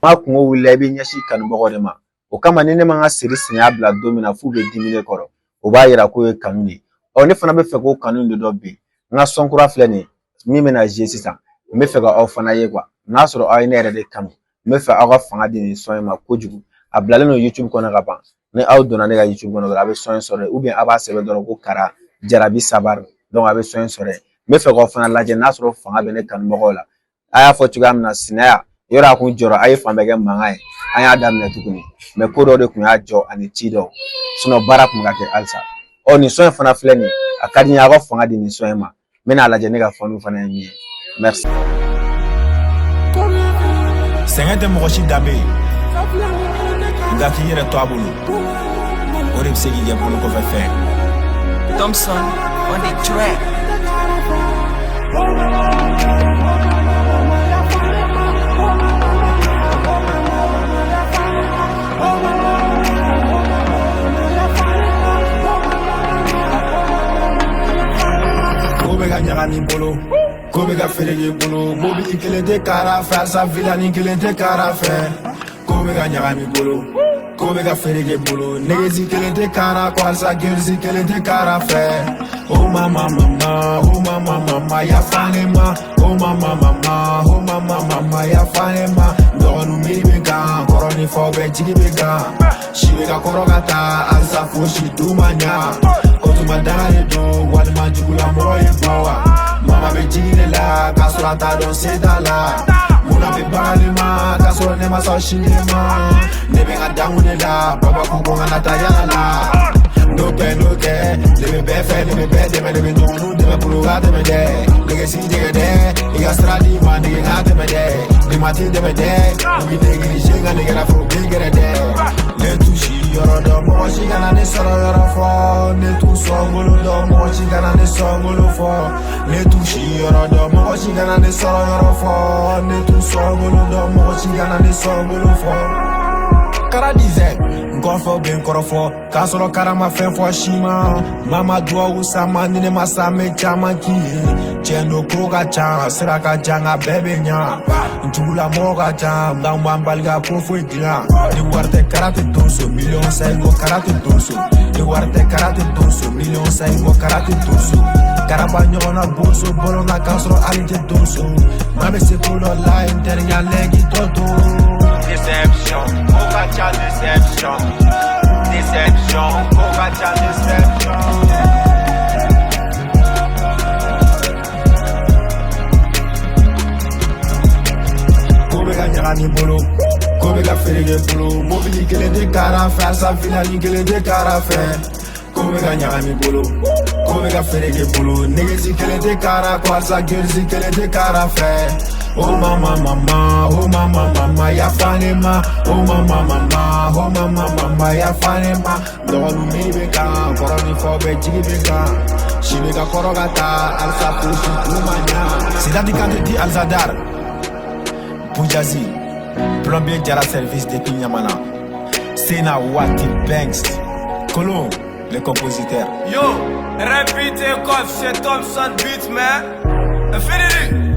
Speaker 1: Maa kungo wulila i b'i ɲɛsin kanubagaw de ma o kama ni ne ma n ka siri sɛnɛya bila don min na f'u bɛ dimi ne kɔrɔ o b'a yira k'o ye kanu de ye ɔ ne fana bɛ fɛ k'o kanu de dɔn bi.
Speaker 7: N ka son kura filɛ nin ye min bɛna jouer sisan, n bɛ fɛ ka aw fana ye quoi. N'a sɔrɔ aw ye ne yɛrɛ de kanu, n bɛ fɛ aw ka fanga di nin son in ma kojugu. A bilalen don YouTube kɔnɔ ka ban. Ni aw donna ne ka YouTube kɔnɔ dɔrɔn, a bɛ son in sɔrɔ yen, ou bien a b'a sɛbɛn dɔrɔn ko Kara Jarabi Sabari, donc a bɛ son in sɔrɔ yen. N bɛ fɛ k'aw fana lajɛ n'a sɔrɔ fanga bɛ ne kanubagaw la. A y'a fɔ cogoya min na, sinaya yɔrɔ a kun jɔra, a ye fan bɛɛ kɛ mankan ye, an y'a daminɛ tuguni, mais ko dɔw de kun y'a jɔ ani ci dɔw, sinon baara kun bɛ ka kɛ halisa. Ɔ nin son in fana filɛ nin ye, a ka di n ye aw ka fanga di nin son in ma. N bɛna a lajɛ ne ka faniw fana ye min ye. Merci.
Speaker 8: Sɛgɛn tɛ mɔgɔ si danbe ye, nka k'i yɛrɛ to a bolo, o de bɛ se k'i kɛ bolo kɔfɛ fɛn.
Speaker 9: Thompson on the track.
Speaker 8: Ko bɛ ka ɲagami bolo, ko bɛ ka feereke bolo, mobili kelen tɛ kara fɛ, alisa vilani kelen tɛ kara fɛ. Ko bɛ ka ɲagami bolo, ko bɛ ka feereke bolo, negesi kelen tɛ kara kɔ, alisa gerisi kelen tɛ kara fɛ. O mama mama, o mama mama, yafa ne ma. O mama mama, o mama mama, yafa ne ma. Dɔgɔninw miiri bɛ kan, kɔrɔ ni faw bɛɛ jigi bɛ kan, si bɛ ka kɔrɔ ka taa, alisa fosi du ma ɲa. O tuma daga de don walima jugulamɔgɔ ye bɔ wa? Mama bɛ jigin ne la k'a sɔrɔ a t'a dɔn se t'a la. Munna bɛ baga ne ma k'a sɔrɔ ne ma sɔn sini ma? Ne bɛ n ka dankun de la, baba ko ko n kana taa yala la. N'o kɛ n'o kɛ, ne bɛ bɛɛ fɛ, ne bɛ bɛɛ dɛmɛ, ne bɛ ɲɔgɔnw dɛmɛ bolo ka tɛmɛ dɛ. Nɛgɛsi jɛgɛ dɛ, i ka sira di ma nege ka tɛmɛ dɛ. Ne ma t'i dɛmɛ dɛ, u b'i négligé nka ne kɛra foro bin gɛrɛ dɛ. Ne t'u si yɔrɔ dɔn, mɔgɔ si kana ne sɔrɔ yɔrɔ fɔ. Ne t'u sɔn bolo dɔn, mɔgɔ si kana ne sɔn bolo fɔ. Ne t'u si yɔrɔ dɔn, mɔgɔ si kana ne sɔrɔ yɔrɔ fɔ. Ne t'u sɔn bolo dɔn, mɔgɔ si kana ne sɔn bolo fɔ. Kara dizɛ n kɔfɛ bɛ n kɔrɔfɔ k'a sɔrɔ kara ma fɛn fɔ si ma. Mama duwawu sama ni ne ma sa, n bɛ caman k'i ye. Tiɲɛ don ko ka ca, sira ka jan, nka bɛɛ bɛ ɲa. N jugulamɔgɔ ka ca, nka n b'an bali ka ko foyi dilan. Ni wari tɛ kara tɛ donso, miliyɔn sayi ko kara tɛ donso. Ni wari tɛ kara tɛ donso, miliyɔn sayi ko kara tɛ donso. Karaba ɲɔgɔnna boso bɔlɔn na k'a sɔrɔ hali tɛ donso. Maa bɛ se ko dɔ la, n terikɛ lɛgi tɔ to.
Speaker 10: Déception, ko ka ca déception. Déception, ko ka ca déception.
Speaker 8: Ko bɛ ka ɲagami bolo, ko bɛ ka feereke bolo, mobili kelen tɛ kara fɛ, alisa vilani kelen tɛ kara fɛ. Ko bɛ ka ɲagami bolo, ko bɛ ka feereke bolo, negesi kelen tɛ kara kɔ, alisa gerisi kelen tɛ kara fɛ. O mama mama, o mama mama, yafa ne ma. O mama mama, o mama mama, yafa ne ma. Dɔgɔninw miiri bɛ kan, kɔrɔ ni faw bɛɛ jigi bɛ kan, si bɛ ka kɔrɔ ka taa, alisa fosi du ma ɲa. Sidati Kante di Alzadar Boujazi, plombier Jara service depuis Niamana. Sena Wati Banks, Colomb, le compositeur.
Speaker 10: Yo, repeat take off chez Thompson Beat, man. Infinity.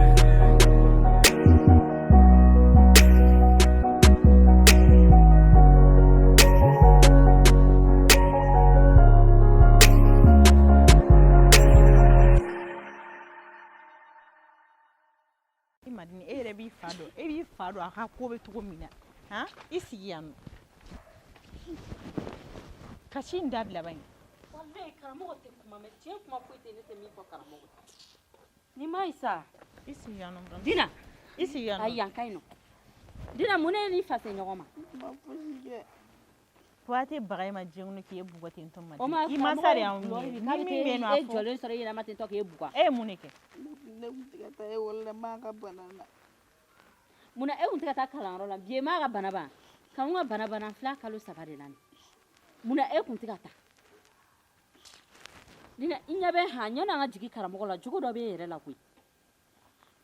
Speaker 4: I Madini, e yɛrɛ b'i fa dɔn, e b'i fa dɔn a ka ko bɛ cogo min na. Han, i sigi yan nɔ, kasi in dabila ba in.
Speaker 5: Walayi karamɔgɔ tɛ kuma mɛ, tiɲɛ kuma foyi tɛ ne tɛ min fɔ karamɔgɔ ni ma ye sa.
Speaker 4: I sigi yan nɔ.
Speaker 5: Dina.
Speaker 4: I sigi yan nɔ.
Speaker 5: Ayi, yan ka ɲi nɔ. Dina, mun ne n'i fa se ɲɔgɔn ma?
Speaker 4: Papa tɛ baga e ma diɲɛ kɔnɔ k'e bugɔ ten tɔ.
Speaker 5: O ma.
Speaker 4: Madini, i mansa de y'anw
Speaker 5: karamɔgɔ
Speaker 4: ye.
Speaker 5: ye
Speaker 4: Ni min bɛ yen nɔ, a
Speaker 5: e
Speaker 4: fɔ.
Speaker 5: Jɔlen sɔrɔ i yɛrɛ ma ten tɔ k'e bugɔ.
Speaker 4: E ye mun de kɛ?
Speaker 11: Ne kun tɛ ka taa ekɔli la, n b'a ka bana la.
Speaker 5: Munna e kun tɛ ka taa kalanyɔrɔ la? Bi e m'a ka bana ban, k'anw ka bana banna fila kalo 3 de la nin. Munna e kun tɛ ka taa? Dina, i ɲɛ bɛ han, yanni an ka jigin karamɔgɔ la, jogo dɔ bɛ e yɛrɛ la koyi.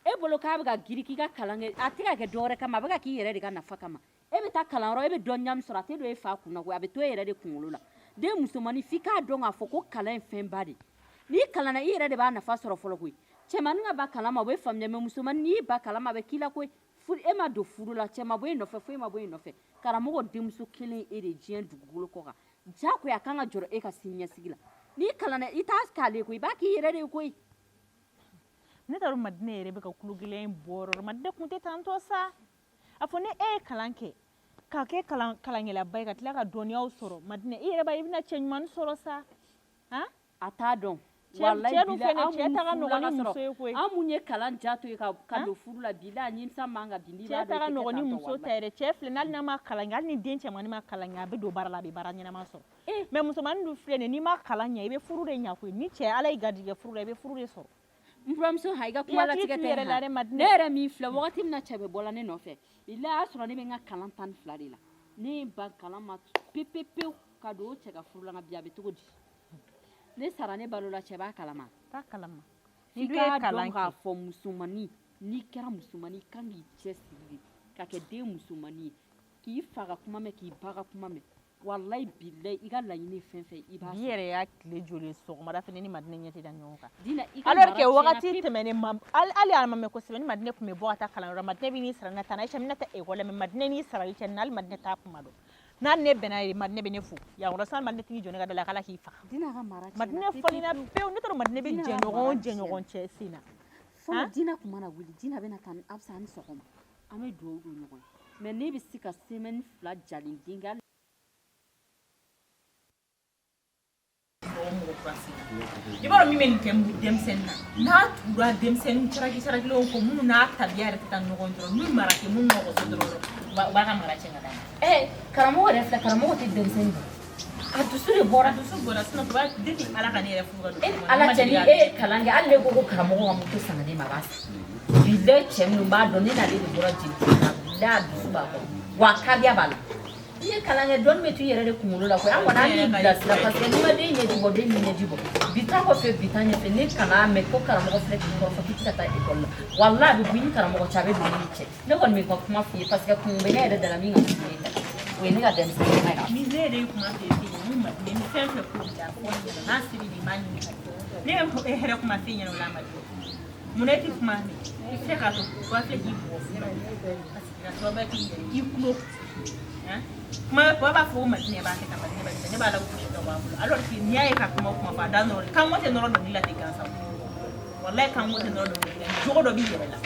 Speaker 5: E bolo k'a bɛ ka girin k'i ka kalan kɛ, a tɛ ka kɛ dɔwɛrɛ kama, a bɛ ka k'i yɛrɛ de ka nafa kama. E bɛ taa kalanyɔrɔ, e bɛ dɔnniya min sɔrɔ, a tɛ don e fa kun na koyi, a bɛ to e yɛrɛ de kunkolo la. Den musomannin, f'i k'a dɔn k'a fɔ ko kalan ye fɛnba de ye. N'i kalanna, i yɛrɛ de b'a nafa sɔrɔ fɔlɔ koyi. Cɛmannin ka ba kalan ma, o bɛ faamuya, mɛ musomannin, n'i ba kalan ma, a bɛ k'i la koyi. Furu, e ma don furu la, cɛ ma bɔ e nɔfɛ, foyi ma bɔ e nɔfɛ. Karamɔgɔ denmuso kelen e de diɲɛ dugukolo kɔ kan, jagoya a kan ka jɔrɔ e ka siniɲɛsigi la. N'i kalanna, i t'a k'ale koyi, i b'a k'i yɛrɛ de ye koyi.
Speaker 4: Ne t'a dɔn Madinɛ yɛrɛ bɛ ka tulogɛlɛya in bɔ yɔrɔ Madinɛ kun tɛ tantɔ sa. A fɔ ni e ye kalan kɛ ka kɛ kalankɛlaba ye ka tila ka dɔnniyaw sɔrɔ Madinɛ, i yɛrɛ b'a ye i bɛna cɛ ɲuman sɔrɔ sa. Han?
Speaker 5: A t'a dɔn.
Speaker 4: Walayi bilahi, an cɛ ta ka nɔgɔn ni muso ye koyi.
Speaker 5: An mun ye kalan ja to ye ka don furu la, bilahi a nimisa man ka bin.
Speaker 4: Cɛ ta ka nɔgɔn ni muso ta yɛrɛ. Cɛ filɛ, n'hali n'a ma kalan kɛ, hali ni den cɛmannin ma kalan kɛ, a bɛ don baara la, a bɛ baara ɲɛnama sɔrɔ. Mais musomannin dun filɛ nin ye, n'i ma kalan ɲɛ, i bɛ furu de ɲɛ koyi. Ni cɛ Ala y'i garijɛgɛ furu la, i bɛ furu de sɔrɔ.
Speaker 5: N buramuso, ha, i ka kuma latigɛ tɛ ha. Ne yɛrɛ min filɛ, wagati min na cɛ bɛ bɔla ne nɔfɛ, bilahi a y'a sɔrɔ ne bɛ n ka kalan 12 de la. Ne ye n ban kalan ma pewu pewu ka don o cɛ ka furu la. Nka bi a bɛ cogo di? Ne sara, ne balola, cɛ b'a kalama.
Speaker 4: T'a kalama.
Speaker 5: N'i k'a dɔn k'a fɔ musomannin, n'i kɛra musomannin, i kan k'i cɛsiri de ka kɛ den musomannin ye, k'i fa ka kuma mɛn, k'i ba ka kuma mɛn. Walayi bilayi, i ka laɲini ye fɛn fɛn, i b'a
Speaker 4: sɔrɔ. Bi yɛrɛ y'a tile joli ye, sɔgɔmada fɛ ne ni Madinɛ ɲɛ tɛ da ɲɔgɔn kan.
Speaker 5: Dina, i ka
Speaker 4: alors que
Speaker 5: mara tiɲɛna
Speaker 4: wagati
Speaker 5: pewu.
Speaker 4: tɛmɛnen ma, hali a ma mɛn kosɛbɛ, ni Madinɛ tun bɛ bɔ ka taa kalanyɔrɔ, Madinɛ bɛ n'i sara n ka taa Ayisa, n bɛna taa ekɔli la, mais Madinɛ n'i sarali cɛ, hali Madinɛ t'a kuma dɔn. N'a ne bɛnna ye, Madinɛ bɛ ne fo yan kɔrɔ sisan, Madinɛ t'i jɔ ne ka da la k'Ala k'i faga.
Speaker 5: Dina ka mara tiɲɛna
Speaker 4: Madinɛ
Speaker 5: pewu,
Speaker 4: falenna
Speaker 5: pewu.
Speaker 4: pewu. Ne t'a dɔn Madinɛ bɛ
Speaker 5: Dina ka
Speaker 4: jɛɲɔgɔn
Speaker 5: mara
Speaker 4: jɛɲɔgɔn
Speaker 5: tiɲɛna.
Speaker 4: cɛ sen na.
Speaker 5: Fɔlɔ Dina tun mana wuli, Dina bɛna taa Absa ni sɔgɔma, an bɛ dugawu don ɲɔgɔn ye. Mais ne bɛ se ka semaine 2 jalen den kɛ.
Speaker 4: I b'a dɔn min bɛ nin kɛ denmisɛnnin na, n'a tugura denmisɛnnin caraki carakilenw kɔ, minnu n'a tabiya yɛrɛ tɛ taa ɲɔgɔn dɔrɔn, n'u mara kɛ minnu nɔgɔ so dɔrɔn, u b'a ka mara cɛn ka d'a ma.
Speaker 5: Karamɔgɔ yɛrɛ filɛ, karamɔgɔ tɛ denmisɛnnin bɔ, a dusu de bɔra.
Speaker 4: A dusu bɔra, sinon papa, depuis Ala ka ne yɛrɛ furu ka don
Speaker 5: E Ala cɛ, ni e ye kalan kɛ, hali ne ko ko karamɔgɔ ka moto san ka d'e ma, a b'a san. Bilayi, cɛ minnu b'a dɔn, ne n'ale de bɔra jeli na, bilayi a dusu b'a kɔrɔ, wa a kariya b'a la. I ye kalan kɛ, dɔɔni bɛ to i yɛrɛ de kunkolo la koyi. An kɔni an b'i bilasira, parce que n'i ma den ɲɛji bɔ, den b'i ɲɛji bɔ. Bi ta kɔfɛ, bi ta ɲɛfɛ, ne kana mɛn ko karamɔgɔ filɛ k'i kɔrɔfɔ k'i tɛ ka taa ekɔli la. Walahi a bɛ bɔ i ni karamɔgɔ cɛ, a bɛ don i ni cɛ. Ne kɔni bɛ ka kuma f'i ye, parce que kun bɛ ne yɛrɛ da la min ka jugu ne ta, o ye ne ka denmisɛnninya ye.
Speaker 4: Ni ne yɛrɛ ye kuma f'e ye, mun Madinɛ ni fɛn fɛn ko b'i la, fɔ ne ɲɛna, n'a se b'i ye, i b'a ɲini ka kɛ. Ne ye hɛrɛ kuma f'e ɲɛna o la, Madinɛ. Munna e tɛ kuma mɛn? I filɛ k'a to ba filɛ k'i bugɔ fu la, parce que ka sababu k'i yɛrɛ i kulo. Kuma bɛ fɔ, a b'a fɔ ko Madinɛ b'a kɛ tan, Madinɛ b'a kɛ tan, ne b'a la gosi ka bɔ a bolo. Alors que n'i y'a ye ka kuma o kuma fɔ, a da nɔrɔ kanko tɛ nɔrɔ dɔnkili la ten gansan. Walayi kanko tɛ nɔrɔ dɔnkili la, jogo dɔ b'i yɛrɛ la.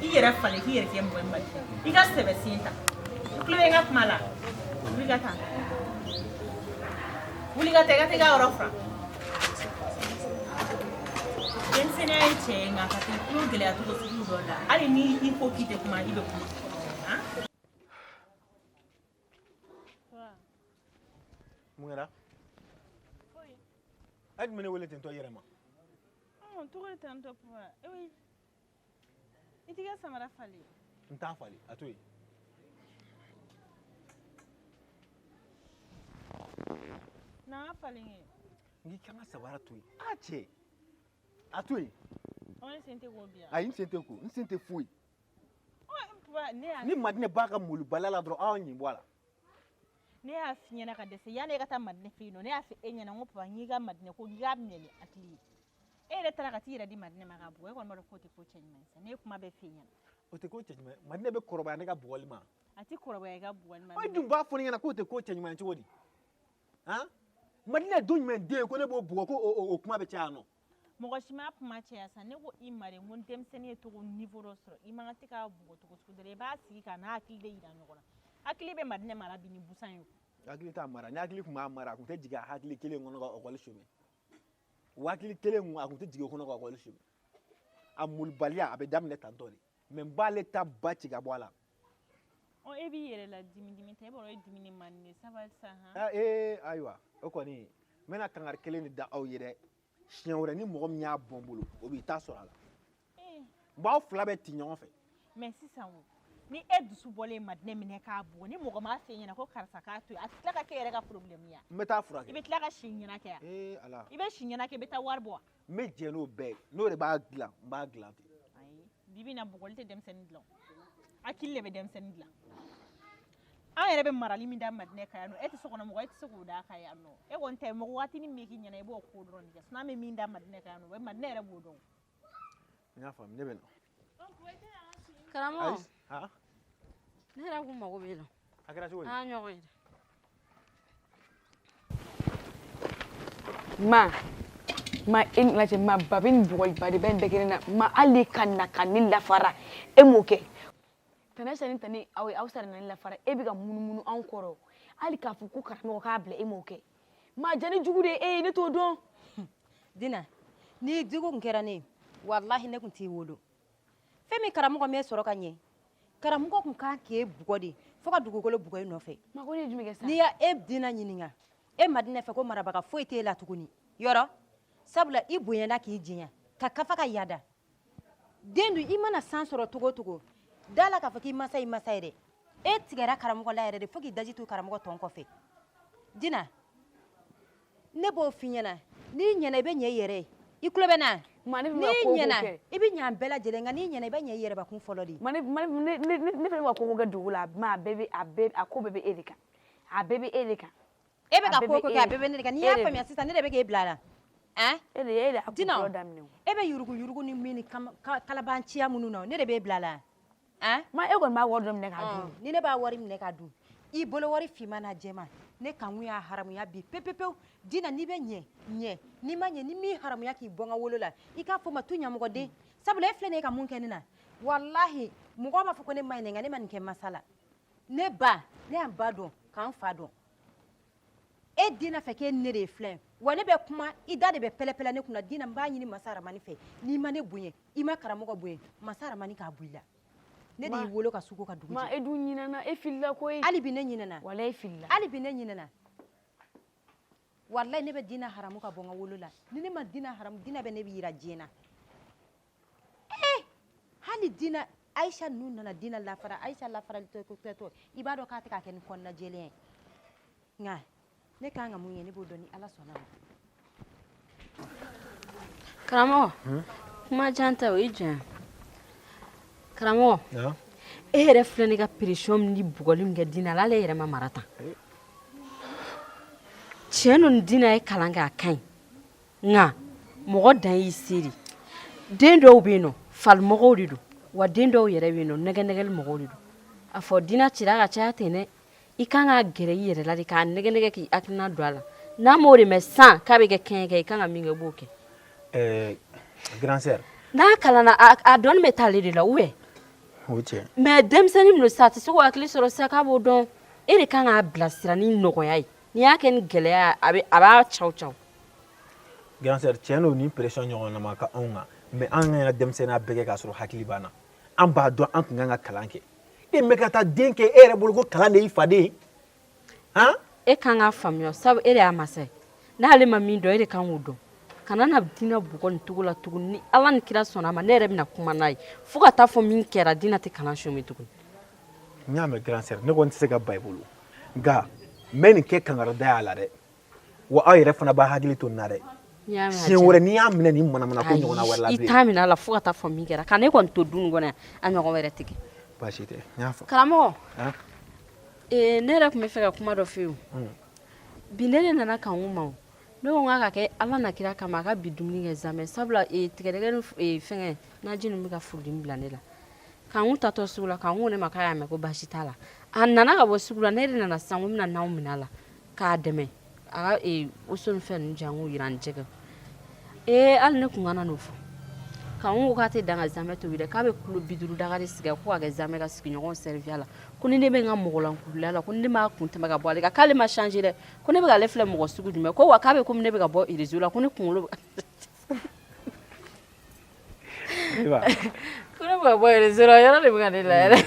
Speaker 4: I yɛrɛ falen k'i yɛrɛ kɛ mɔgɔ ye Madinɛ. I ka sɛbɛ sen ta. I tulo bɛ n ka kuma la. Wuli ka taa. Wuli ka taa, i ka taa i ka yɔrɔ furan. Denmisɛnninya ye tiɲɛ ye, nka ka t'i tulo gɛlɛya cogo sugu dɔ la, hali ni i ko k'i tɛ kuma, i bɛ kuma.
Speaker 1: Mun kɛra? E tun bɛ ne wele ten tɔ i yɛrɛ ma.
Speaker 4: Cogo di tantɔ papa? I t'i ka samara falen.
Speaker 1: N t'a falen, a to yen.
Speaker 4: N'an ka falen kɛ.
Speaker 1: N k'i kan ka samara to yen. A cɛ, a to yen.
Speaker 4: Ne sen tɛ ko bi yan.
Speaker 1: Ayi, n sen tɛ ko, n sen tɛ foyi.
Speaker 4: Papa, ne y'a.
Speaker 1: Ni Madinɛ b'a ka molibaliya la dɔrɔn, aw ɲin bɔ a la.
Speaker 4: Ne y'a f'i ɲɛna ka dɛsɛ, yanni e ka taa Madinɛ fɛ yen nɔ, ne y'a fɔ e ɲɛna n ko papa, n k'i ka Madinɛ ko n k'i k'a minɛ ni hakili ye. E yɛrɛ taara ka t'i yɛrɛ di Madinɛ ma k'a bugɔ, e kɔni b'a dɔn k'o tɛ ko cɛ ɲuman ye sa. Ne ye kuma bɛɛ f'e ɲɛna.
Speaker 1: O tɛ ko cɛ ɲuman ye. Madinɛ bɛ kɔrɔbaya ne ka bugɔli ma.
Speaker 4: A tɛ kɔrɔbaya i ka bugɔli ma.
Speaker 1: E dun b'a fɔ ne ɲɛna k'o tɛ ko cɛ ɲuman ye cogo di? Han? Madinɛ ye don jumɛn den ye ko ne b'o bugɔ ko o kuma bɛ caya nɔ?
Speaker 4: Mɔgɔ si ma kuma caya sa. Ne ko i ma de, n ko denmisɛnnin ye togo niveau dɔ sɔrɔ, i man kan tɛ k'a bugɔ cogo sugu dɔ la. I b'a sigi k'a n'a hakili de yira ɲɔgɔn na. Hakili bɛ Madinɛ mara bi ni busan ye.
Speaker 1: Hakili t'a mara. Ni hakili tun b'a mara, a tun tɛ jigin a hakili kelen kɔnɔ ka ekɔli sɛmɛ. O hakili kelen kun, a tun tɛ jigin o kɔnɔ ka ekɔli sɛmɛ. A molibaliya a bɛ daminɛ tantɔ de. Mais n b'ale ta ba ci ka bɔ a la.
Speaker 4: Ɔ, e b'i yɛrɛ la dimi dimi ta, e b'a dɔn e dimini man di ne sabali sa han.
Speaker 1: Ee ayiwa, o kɔni n bɛna kangari kelen de da aw ye dɛ. Siɲɛ wɛrɛ ni mɔgɔ min y'a bɔn n bolo, o b'i ta sɔrɔ a la. N b'aw fila bɛɛ ci ɲɔgɔn fɛ.
Speaker 4: Mais sisan o, ni e dusu bɔlen Madinɛ minɛ k'a bugɔ, ni mɔgɔ m'a f'e ɲɛna ko karisa k'a to yen, a tɛ tila ka k'e yɛrɛ ka problème ye.
Speaker 1: N bɛ taa furakɛ.
Speaker 4: I bɛ tila ka si ɲɛna kɛ yan.
Speaker 1: Ee Ala.
Speaker 4: I bɛ si ɲɛna kɛ, i bɛ taa wari bɔ wa?
Speaker 1: N bɛ jɛn n'o bɛɛ ye, n'o de b'a dilan, n b'a dilan ten.
Speaker 4: Ayi, bi bi in na bugɔli tɛ denmisɛnnin dilan, hakili de bɛ denmisɛnnin dilan. An yɛrɛ bɛ marali min da Madinɛ kan yan nɔ, e tɛ sokɔnɔ mɔgɔ, e tɛ se k'o d'a kan yan nɔ. E kɔni ta ye mɔgɔ waatinin min k'i ɲɛna, i b'o ko dɔrɔn de kɛ. Sinon an bɛ min da Madinɛ kan yan nɔ, o bɛ Madinɛ yɛrɛ b'o dɔn.
Speaker 1: N y'a faamu, ne bɛ na.
Speaker 12: Karamɔgɔ.
Speaker 1: Ayi,
Speaker 12: Ne yɛrɛ kun mago b'e la.
Speaker 1: A kɛra cogo di?
Speaker 12: An ɲɔgɔn ye.
Speaker 3: Ma, Ma e ni lajɛ, ma ba bɛ nin bugɔliba de bɛ nin bɛɛ kɛ ne na. Ma hali ka na ka ne lafara, e m'o kɛ. Tante Ayisa ni tante aw aw sara na ne lafara, e bɛ ka munumunu anw kɔrɔ. Hali k'a fɔ ko karamɔgɔ k'a bila, e m'o kɛ. Ma jani jugu de e ye, ne t'o dɔn.
Speaker 6: Dina, ni jugu kun kɛra ne ye, walahi ne kun t'i wolo. Fɛn min karamɔgɔ m'e sɔrɔ ka ɲɛ, karamɔgɔ kun kan k'e bugɔ de fo ka dugukolo bugɔ e nɔfɛ.
Speaker 3: Ma ko ne ye jumɛn kɛ sa?
Speaker 6: N'i ya e Dina ɲininka, e Madinɛ fɛ ko marabaga foyi t'e la tuguni yɔrɔ, sabula i bonyana k'i janya ka kafa ka yada. Den dun, i mana san sɔrɔ cogo o cogo, da la k'a fɔ k'i masa y'i masa ye dɛ. E tigɛra karamɔgɔ la yɛrɛ de fo k'i daji to karamɔgɔ tɔn kɔfɛ. Dina, ne b'o f'i ɲɛna, n'i ɲɛna i bɛ ɲɛ i yɛrɛ ye. I tulo bɛ na? N'i ɲɛna i bɛ ɲɛ an bɛɛ lajɛlen, nka n'i ɲɛna i bɛ ɲɛ i yɛrɛbakun fɔlɔ de.
Speaker 3: Ma ne fana bɛ ka ko kɛ dugu la, ma a bɛɛ bɛ a bɛɛ a ko bɛɛ bɛ e de kan, a bɛɛ bɛ e de kan.
Speaker 6: E bɛ ka ko ko kɛ, a bɛɛ bɛ ne de kan. N'i y'a faamuya sisan, ne de bɛ k'e bila a la.
Speaker 3: E de e de y'a kun fɔlɔ daminɛ o.
Speaker 6: E bɛ yurugu yurugu ni min ni kalabanciya minnu na, ne de b'e bila a la.
Speaker 3: Ma e kɔni b'a wari dɔ minɛ k'a dun.
Speaker 6: Ni ne b'a wari minɛ k'a dun, i bolo wari finman n'a jɛman, ne kankun y'a haramuya bi pewu pewu. Dina, n'i bɛ ɲɛ ɲɛ, n'i ma ɲɛ, ni min haramuya k'i bɔ n ka wolo la, i k'a fɔ ma tu ɲamɔgɔden. Sabula e filɛ nin ye ka mun kɛ ne na, walahi mɔgɔw b'a fɔ ko ne ma ɲi, nka ne ma nin kɛ masa la. Ne ba, ne y'an ba dɔn k'an fa dɔn. E Dina fɛ k'e ne de ye filɛ, wa ne bɛ kuma, i da de bɛ pɛlɛpɛlɛ ne kunna. Dina, n b'a ɲini masa Aramani fɛ, n'i ma ne bonya, i ma karamɔgɔ bonya, masa Aramani k'a bɔ i la. Ne de y'i wolo ka suko ka dugu jɛ.
Speaker 3: Ma e dun ɲinɛna, e filila koyi.
Speaker 6: Hali bi ne ɲinɛna.
Speaker 3: Walayi e filila.
Speaker 6: Hali bi ne ɲinɛna. Walayi ne bɛ Dina haramu ka bɔ n ka wolo la. Ni ne ma Dina haramu, Dina bɛ ne bɛ yira diɲɛ na. Hali Dina, Ayisa ninnu nana Dina lafara, Ayisa lafarali tɔ, i b'a dɔn k'a tɛ k'a kɛ ni kɔnɔna jɛlenya ye. Nka ne kan ka mun ye, ne b'o dɔn ni Ala sɔnna ma.
Speaker 12: Karamɔgɔ, kuma jan tɛ, o ye jɔn ye? Karamɔgɔ, e yɛrɛ filɛ ne ka pression ni bugɔli min kɛ Dina la, ale yɛrɛ ma mara tan. Tiɲɛ don, Dina ye kalan kɛ, a ka ɲi, nka mɔgɔ dan y'i se de. Den dɔw bɛ yen nɔ, falimɔgɔw de don, wa den dɔw yɛrɛ bɛ yen nɔ, nɛgɛ nɛgɛli mɔgɔw de don. A fɔ Dina cira ka caya ten dɛ, i kan ka gɛrɛ i yɛrɛ la de k'a nɛgɛ nɛgɛ k'i hakilina don a la. N'a m'o de mɛn san k'a bɛ kɛ kɛɲɛkɛ, i kan ka min kɛ, i b'o kɛ.
Speaker 7: Grand sœur.
Speaker 12: N'a kalanna, a dɔnni bɛ taa ale de la ou bien?
Speaker 7: O tiɲɛ.
Speaker 12: Mais denmisɛnnin min don sisan, a tɛ se k'o hakili sɔrɔ sisan k'a b'o dɔn. E de kan k'a bilasira ni nɔgɔya ye. N'i y'a kɛ ni gɛlɛya ye, a b'a caw caw.
Speaker 7: Grand sœur, tiɲɛ don, nin pression ɲɔgɔnna ma ka anw kan, mais an ka denmisɛnninya bɛɛ kɛ k'a sɔrɔ hakili b'an na. An b'a dɔn an tun kan ka kalan kɛ. E mɛ ka taa den kɛ e yɛrɛ bolo ko kalan de y'i faden ye. Han?
Speaker 12: E kan k'a faamuya, sabu e de y'a masa ye. N'ale ma min dɔn, e de kan k'o dɔn. Kana na Dina bugɔ nin cogo la tuguni. Ni Ala ni kira sɔnna a ma, ne yɛrɛ bɛna kuma n'a ye fo ka taa fɔ min kɛra, Dina tɛ kalan sumi tuguni.
Speaker 7: N y'a mɛn grand sœur, ne kɔni tɛ se ka ban i bolo, nka n bɛ nin kɛ kankarida y'a la dɛ. Wa aw yɛrɛ fana b'a hakili to nin na dɛ. Siɲɛ wɛrɛ n'i y'a minɛ nin manamana ko ɲɔgɔnna wɛrɛ la
Speaker 12: bilen, i t'a minɛ a la fo ka taa fɔ min kɛra. Ka ne kɔni to du nin kɔnɔ yan, a ɲɔgɔn wɛrɛ tɛ kɛ.
Speaker 7: Baasi tɛ, n y'a faamu.
Speaker 12: Karamɔgɔ, ne yɛrɛ tun bɛ fɛ ka kuma dɔ f'i ye. Bi ne de nana Kanku ma, o ne ko n k'a ka kɛ Ala na kira kama, a ka bi dumuni kɛ zamɛ, sabula tigɛdɛgɛ ni fɛngɛ naji ninnu bɛ ka furudimi bila ne la. Kanku taatɔ sugu la, Kanku ko ne ma k'a y'a mɛn ko baasi t'a la. A nana ka bɔ sugu la, ne de nana sisan ko n bɛna n'aw minɛ a la k'a dɛmɛ a ka woso ni fɛn ninnu diyan k'o jira ni jɛgɛ. Ee, hali ne kun kana n'o fɔ. Kanku ko k'a tɛ dan ka zamɛ tobi dɛ, k'a bɛ kilo 50 daga de sigi ko ka kɛ zamɛ ka sigiɲɔgɔnw servir a la. Ko ni ne bɛ n ka mɔgɔlankuruya la, ko ni ne m'a kun tɛmɛ ka bɔ ale kan, k'ale ma changer dɛ, ko ne bɛ k'ale filɛ mɔgɔ sugu jumɛn, ko wa k'a bɛ komi ne bɛ ka bɔ réseau la, ko ne kunkolo ko ne bɛ ka bɔ réseau la, yɔrɔ de bɛ ka ne la yɛrɛ,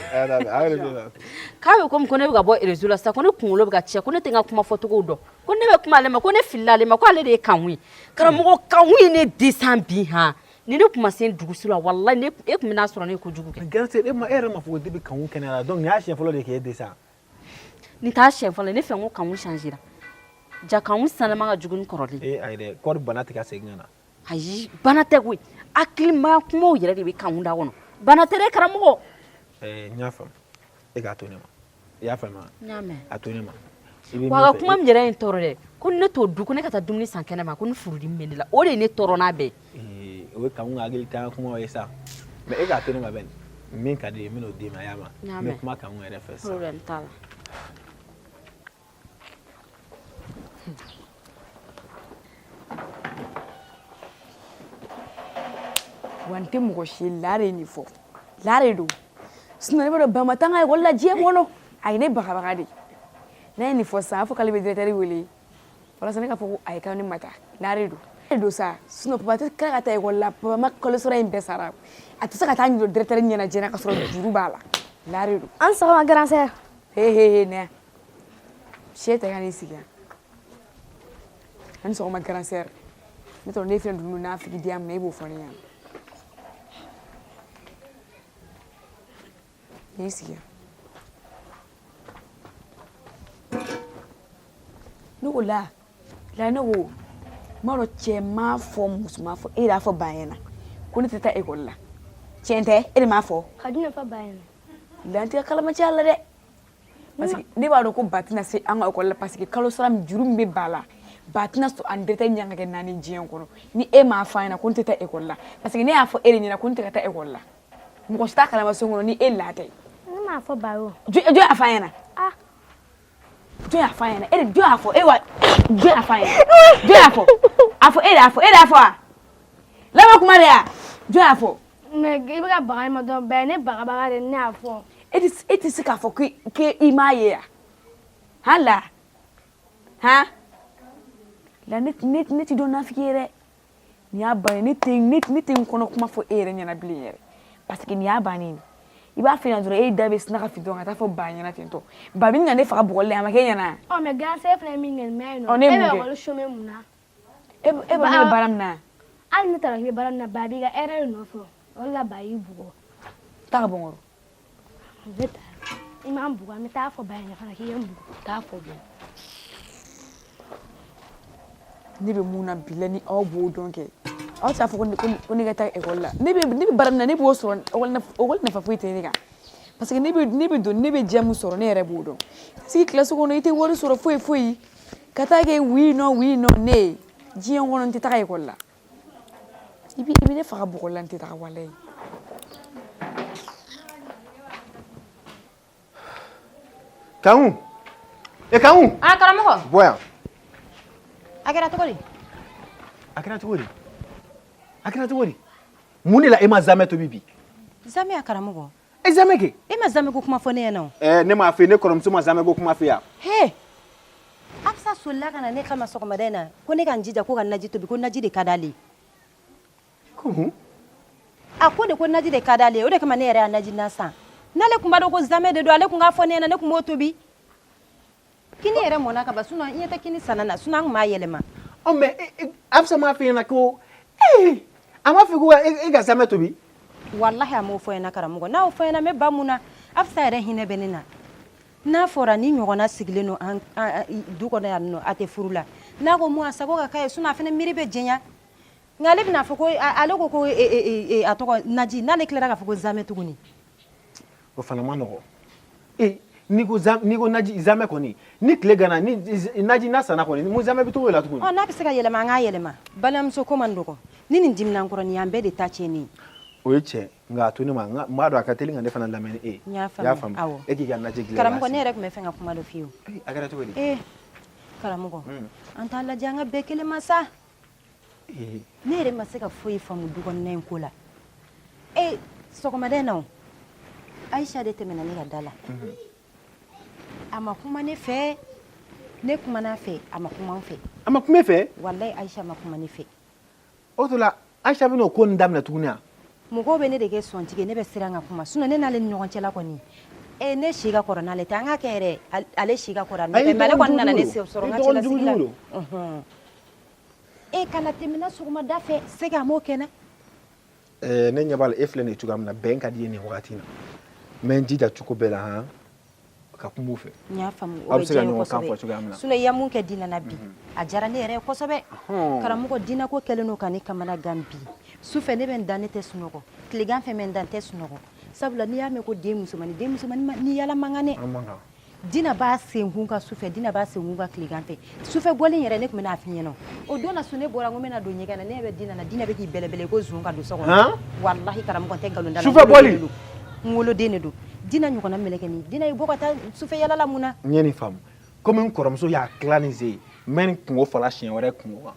Speaker 12: k'a bɛ komi ko ne bɛ ka bɔ réseau la sisan, ko ne kunkolo bɛ ka tiɲɛ, ko ne tɛ n ka kuma fɔcogo dɔn, ko ne bɛ kuma ale ma, ko ne filila ale ma, ko ale de ye Kanku ye. Karamɔgɔ, Kanku ye ne desan bi han. Ni ne tun ma se dugusu la, walahi ne e tun bɛna sɔrɔ ne ye kojugu kɛ.
Speaker 7: Grand sœur, e ma e yɛrɛ ma fɔ ko depuis Kanku kɛnɛyara, donc nin y'a siɲɛ fɔlɔ de k'e desan.
Speaker 12: Nin t'a siɲɛ fɔlɔ ye. Ne fɛ ko Kanku changera. Ja Kanku sanama ka jugu ni kɔrɔlen.
Speaker 7: Ee ayi dɛ, kɔri bana tɛ ka segin ka na?
Speaker 12: Ayi, bana tɛ koyi, hakilima kumaw yɛrɛ de bɛ Kanku da kɔnɔ. Bana tɛ dɛ karamɔgɔ.
Speaker 7: Ɛɛ, n y'a faamu, e k'a to ne ma. I y'a faamu wa?
Speaker 12: N y'a mɛn.
Speaker 7: A to ne ma.
Speaker 12: Wa a ka kuma min yɛrɛ ye n tɔɔrɔ dɛ, ko ne t'o dun, ko ne ka taa dumuni san kɛnɛ ma, ko ni furudimi bɛ ne la, o de ye ne tɔɔrɔ n'a bɛɛ
Speaker 7: ye. O ye Kanku ka hakilitanya kumaw ye sa, mais e k'a to ne ma bɛn, min ka di ye n bɛn'o d'i ma. I y'a mɛn? N bɛ kuma Kanku yɛrɛ fɛ sisan.
Speaker 12: Problème t'a la.
Speaker 3: Wa n tɛ mɔgɔ si ye, la de ye nin fɔ, la de don. Sinon ne b'a dɔn ba ma taa n ka ekɔli la diɲɛ kɔnɔ. A ye ne bagabaga de. N'a ye nin fɔ sisan, a b'a fɔ k'ale bɛ directeur wele walasa ne ka fɔ ko ayi, k'aw ne ma taa. La de don, de don sa. Sinon papa tɛ tila ka taa ekɔli la, papa ma kalo sara in bɛɛ sara, a tɛ se ka taa ɲɔ directeur ɲɛnajɛ na ka sɔrɔ juru b'a la. La de don.
Speaker 2: An sɔgɔma, grand sœur.
Speaker 3: He he he, ne sɛ tɛ ka n'i sigi yan. An sɔgɔma, grand sœur. Ne tɔgɔ ne filɛ dunu n'a figi diya min na, e b'o fɔ ne ɲɛna. N'i sigi yan. Ne ko la la, ne ko n b'a dɔn cɛ m'a fɔ, muso m'a fɔ, e de y'a fɔ ba ɲɛna ko ne tɛ taa ekɔli la. Tiɲɛ tɛ? E de m'a fɔ?
Speaker 2: Ka jumɛn fɔ ba ɲɛna?
Speaker 3: La, n tɛ ka kalamancɛ la dɛ, parce que ne b'a dɔn ko ba tɛna se an ka ekɔli la, parce que kalo sara min juru min bɛ ba la, ba tɛna sɔn ani directeur ɲɛ ka kɛ naani diɲɛ kɔnɔ ni e m'a fɔ a ɲɛna ko n tɛ taa ekɔli la. Parce que ne y'a fɔ e de ɲɛna ko n tɛ ka taa ekɔli la. Mɔgɔ si t'a kalama so kɔnɔ ni e la tɛ.
Speaker 2: Ne m'a fɔ ba ye o.
Speaker 3: Jɔn y'a fɔ a ɲɛna?
Speaker 2: Ah.
Speaker 3: Jɔn y'a fɔ a ɲɛna? E de, jɔn y'a fɔ e wa? Jɔn y'a fɔ a ɲɛna? Jɔn y'a fɔ? A fɔ, e de y'a fɔ, e de y'a fɔ wa? Laban kuma de ya, jɔn y'a fɔ?
Speaker 2: Mais i bɛ ka baga ne ma dɔrɔn, ba ye ne bagabaga de, ne y'a fɔ.
Speaker 3: E tɛ se k'a fɔ k'i m'a ye yan han la han la. Ne ti dɔn nafigi ye dɛ. Nin y'a bannen, ne tɛ n kɔnɔ kuma fɔ e yɛrɛ ɲɛna bilen yɛrɛ, parce que nin y'a bannen ye. I b'a fɛ yan dɔrɔn, e da bɛ sina ka fili dɔrɔn ka taa fɔ ba ɲɛna ten tɔ. Ba bɛ ka ne faga bugɔli la, a ma k'e ɲɛna?
Speaker 2: Ɔ, mais grand sœur fana ye min kɛ nin ma ɲi nɔ.
Speaker 3: Ɔ, ne ye
Speaker 2: E
Speaker 3: mun
Speaker 2: bɛ
Speaker 3: kɛ?
Speaker 2: ekɔli chômer mun na?
Speaker 3: E b'a ne bɛ baara min na.
Speaker 2: Hali ne taara k'i bɛ baara min na, ba b'i ka erreur nɔfɛ, o de la ba y'i bugɔ.
Speaker 3: Taa ka bɔ n kɔrɔ.
Speaker 2: Ne taara, i m'an bugɔ, an bɛ taa fɔ ba ɲɛna fana k'i ye n bugɔ.
Speaker 3: Taa fɔ bɛn ne bɛ mun na bi la, ni aw b'o dɔn kɛ, aw t'a fɔ ko ne ka taa ekɔli la. Ne bɛ baara min na, ne b'o sɔrɔ. Ekɔli nafa foyi tɛ ne kan, parce que ne bɛ don, ne bɛ diya min sɔrɔ, ne yɛrɛ b'o dɔn. Sigi kilasi kɔnɔ, i tɛ wari sɔrɔ foyi foyi, ka taa kɛ oui non, oui non. Ne ye diɲɛ kɔnɔ, n tɛ taga ekɔli la. I bɛ ne faga bugɔli la, n tɛ taga, walayi.
Speaker 1: Kanku, e Kanku.
Speaker 6: Ah, karamɔgɔ.
Speaker 1: Bɔ yan.
Speaker 6: A kɛra cogo di?
Speaker 1: A kɛra cogo di? A kɛra cogo di? Mun de la e ma zamɛ tobi bi?
Speaker 6: Zamɛ ya, karamɔgɔ?
Speaker 1: E, zamɛ kɛ.
Speaker 6: E ma zamɛ ko kuma fɔ ne ɲɛna o.
Speaker 1: Ɛɛ, ne m'a fɛ, ne kɔrɔmuso ma zamɛ ko kuma fɛ yan.
Speaker 6: He, Afisa solila ka na ne kama sɔgɔmada in na ko ne ka n jija ko ka naji tobi, ko naji de ka d'ale ye.
Speaker 1: Ko hun?
Speaker 6: A ko de ko naji de ka d'ale ye, o de kama ne yɛrɛ y'a naji na san. N'ale tun b'a dɔn ko zamɛ de don, ale tun k'a fɔ ne ɲɛna, ne tun b'o tobi. Kini yɛrɛ mɔna ka ban, sinon n ɲɛ tɛ kini sanna na, sinon an tun b'a yɛlɛma.
Speaker 1: Ɔ, mais Afisa m'a f'i ɲɛna ko ee, a m'a fɔ ko e ka zamɛ tobi?
Speaker 6: Walahi, a m'o fɔ ɲɛna, karamɔgɔ. N'a y'o fɔ ɲɛna, n bɛ ba mun na? Afisa yɛrɛ hinɛ bɛ ne na. N'a fɔra ni ɲɔgɔnna sigilen don an du kɔnɔ yan nɔ, a tɛ furu la, n'a ko mun a sago ka k'a ye, sinon a fana miiri bɛ jɛnya. Nka ale bɛna fɔ ko ale ko a tɔgɔ naji, n'ale tilara k'a fɔ ko zamɛ tuguni.
Speaker 1: O fana ma nɔgɔ. E, n'i ko naji zamɛ kɔni, ni tile ganna, ni naji n'a sanna kɔni, mun zamɛ bɛ togo la tuguni?
Speaker 6: Ɔ, n'a bɛ se ka yɛlɛma, an k'a yɛlɛma. Balimamuso ko man dɔgɔ ni nin dimina n kɔrɔ, nin y'an bɛɛ de ta tiɲɛnen ye.
Speaker 1: O ye tiɲɛ, nka a to ne ma, n b'a dɔn a ka teli ka ne fana lamɛn ni e ye.
Speaker 6: N y'a
Speaker 1: I y'a
Speaker 6: faamuya.
Speaker 1: faamu?
Speaker 6: Awɔ.
Speaker 1: E k'i ka naji dilan.
Speaker 6: Karamɔgɔ, ne yɛrɛ tun bɛ fɛ ka kuma dɔ f'i ye o.
Speaker 1: A kɛra cogo di?
Speaker 6: Ee, karamɔgɔ, an t'a lajɛ an ka bɛɛ kelen ma sa. Ne yɛrɛ ma se ka foyi faamu du kɔnɔna in ko la. E, sɔgɔmada in na o, Ayisa de tɛmɛna ne ka da la, a ma kuma ne fɛ. Ne kumana a fɛ, a ma kuma n fɛ.
Speaker 1: A ma kuma e fɛ?
Speaker 6: Walayi, Ayisa ma kuma ne fɛ.
Speaker 1: O to la, Ayisa bɛna o ko nin daminɛ tuguni wa?
Speaker 6: Mɔgɔw bɛ ne de kɛ sɔntigi ye, ne bɛ siran ka kuma, sinon ne n'ale ni ɲɔgɔn cɛla kɔni, e, ne si ka kɔrɔ n'ale tɛ, an ka kɛ yɛrɛ, ale si ka kɔrɔ ne
Speaker 1: Ayi,
Speaker 6: fɛ, mais ale kɔni nana ne
Speaker 1: dɔgɔnin
Speaker 6: sɔrɔ n ka
Speaker 1: jugu don.
Speaker 6: cɛlasigi la.
Speaker 1: Jugu.
Speaker 6: Ɔhɔn. E kana tɛmɛ na sɔgɔmada fɛ se k'a m'o kɛ n na.
Speaker 1: Ɛɛ, ne ɲɛ b'a la, e filɛ nin ye cogoya min na, bɛn ka di ye nin wagati in na. N bɛ n jija cogo bɛɛ la han ka kuma u fɛ.
Speaker 6: N y'a faamu, o
Speaker 1: Aw bɛ
Speaker 6: bɛ
Speaker 1: se ka
Speaker 6: diya n ye
Speaker 1: ɲɔgɔn kan
Speaker 6: kosɛbɛ.
Speaker 1: fɔ cogoya min na.
Speaker 6: Sinon i ya mun kɛ Dina na bi, a diyara ne yɛrɛ ye kosɛbɛ. Karamɔgɔ, Dina ko kɛlen don ka ne kamana gan bi. Sufɛ ne bɛ n da, ne tɛ sunɔgɔ. Tilegan fɛ n bɛ n da, n tɛ sunɔgɔ, sabula n'i y'a mɛn ko den musomannin, den musomannin ni yala man kan dɛ.
Speaker 1: An man kan.
Speaker 6: Dina b'a senkun ka sufɛ, Dina b'a senkun ka tilegan fɛ. Sufɛ bɔlen yɛrɛ, ne tun bɛna a f'i ɲɛna. O don na su, ne bɔra ko n bɛna don ɲɛgɛn na, ne bɛ Dina na, Dina bɛ k'i bɛlɛbɛlɛ ko zon ka don so kɔnɔ.
Speaker 1: Han?
Speaker 6: Walahi karamɔgɔ, n tɛ nkalon da la.
Speaker 1: Sufɛ bɔli?
Speaker 6: N woloden de don. Dina ɲɔgɔnna mɛlɛkɛnin, Dina ye bɔ ka taa sufɛ yala la mun na?
Speaker 1: N ye nin faamu. Komi n kɔrɔmuso y'a tila nin sen ye, n bɛ nin kungo fara siɲɛ wɛrɛ kungo kan.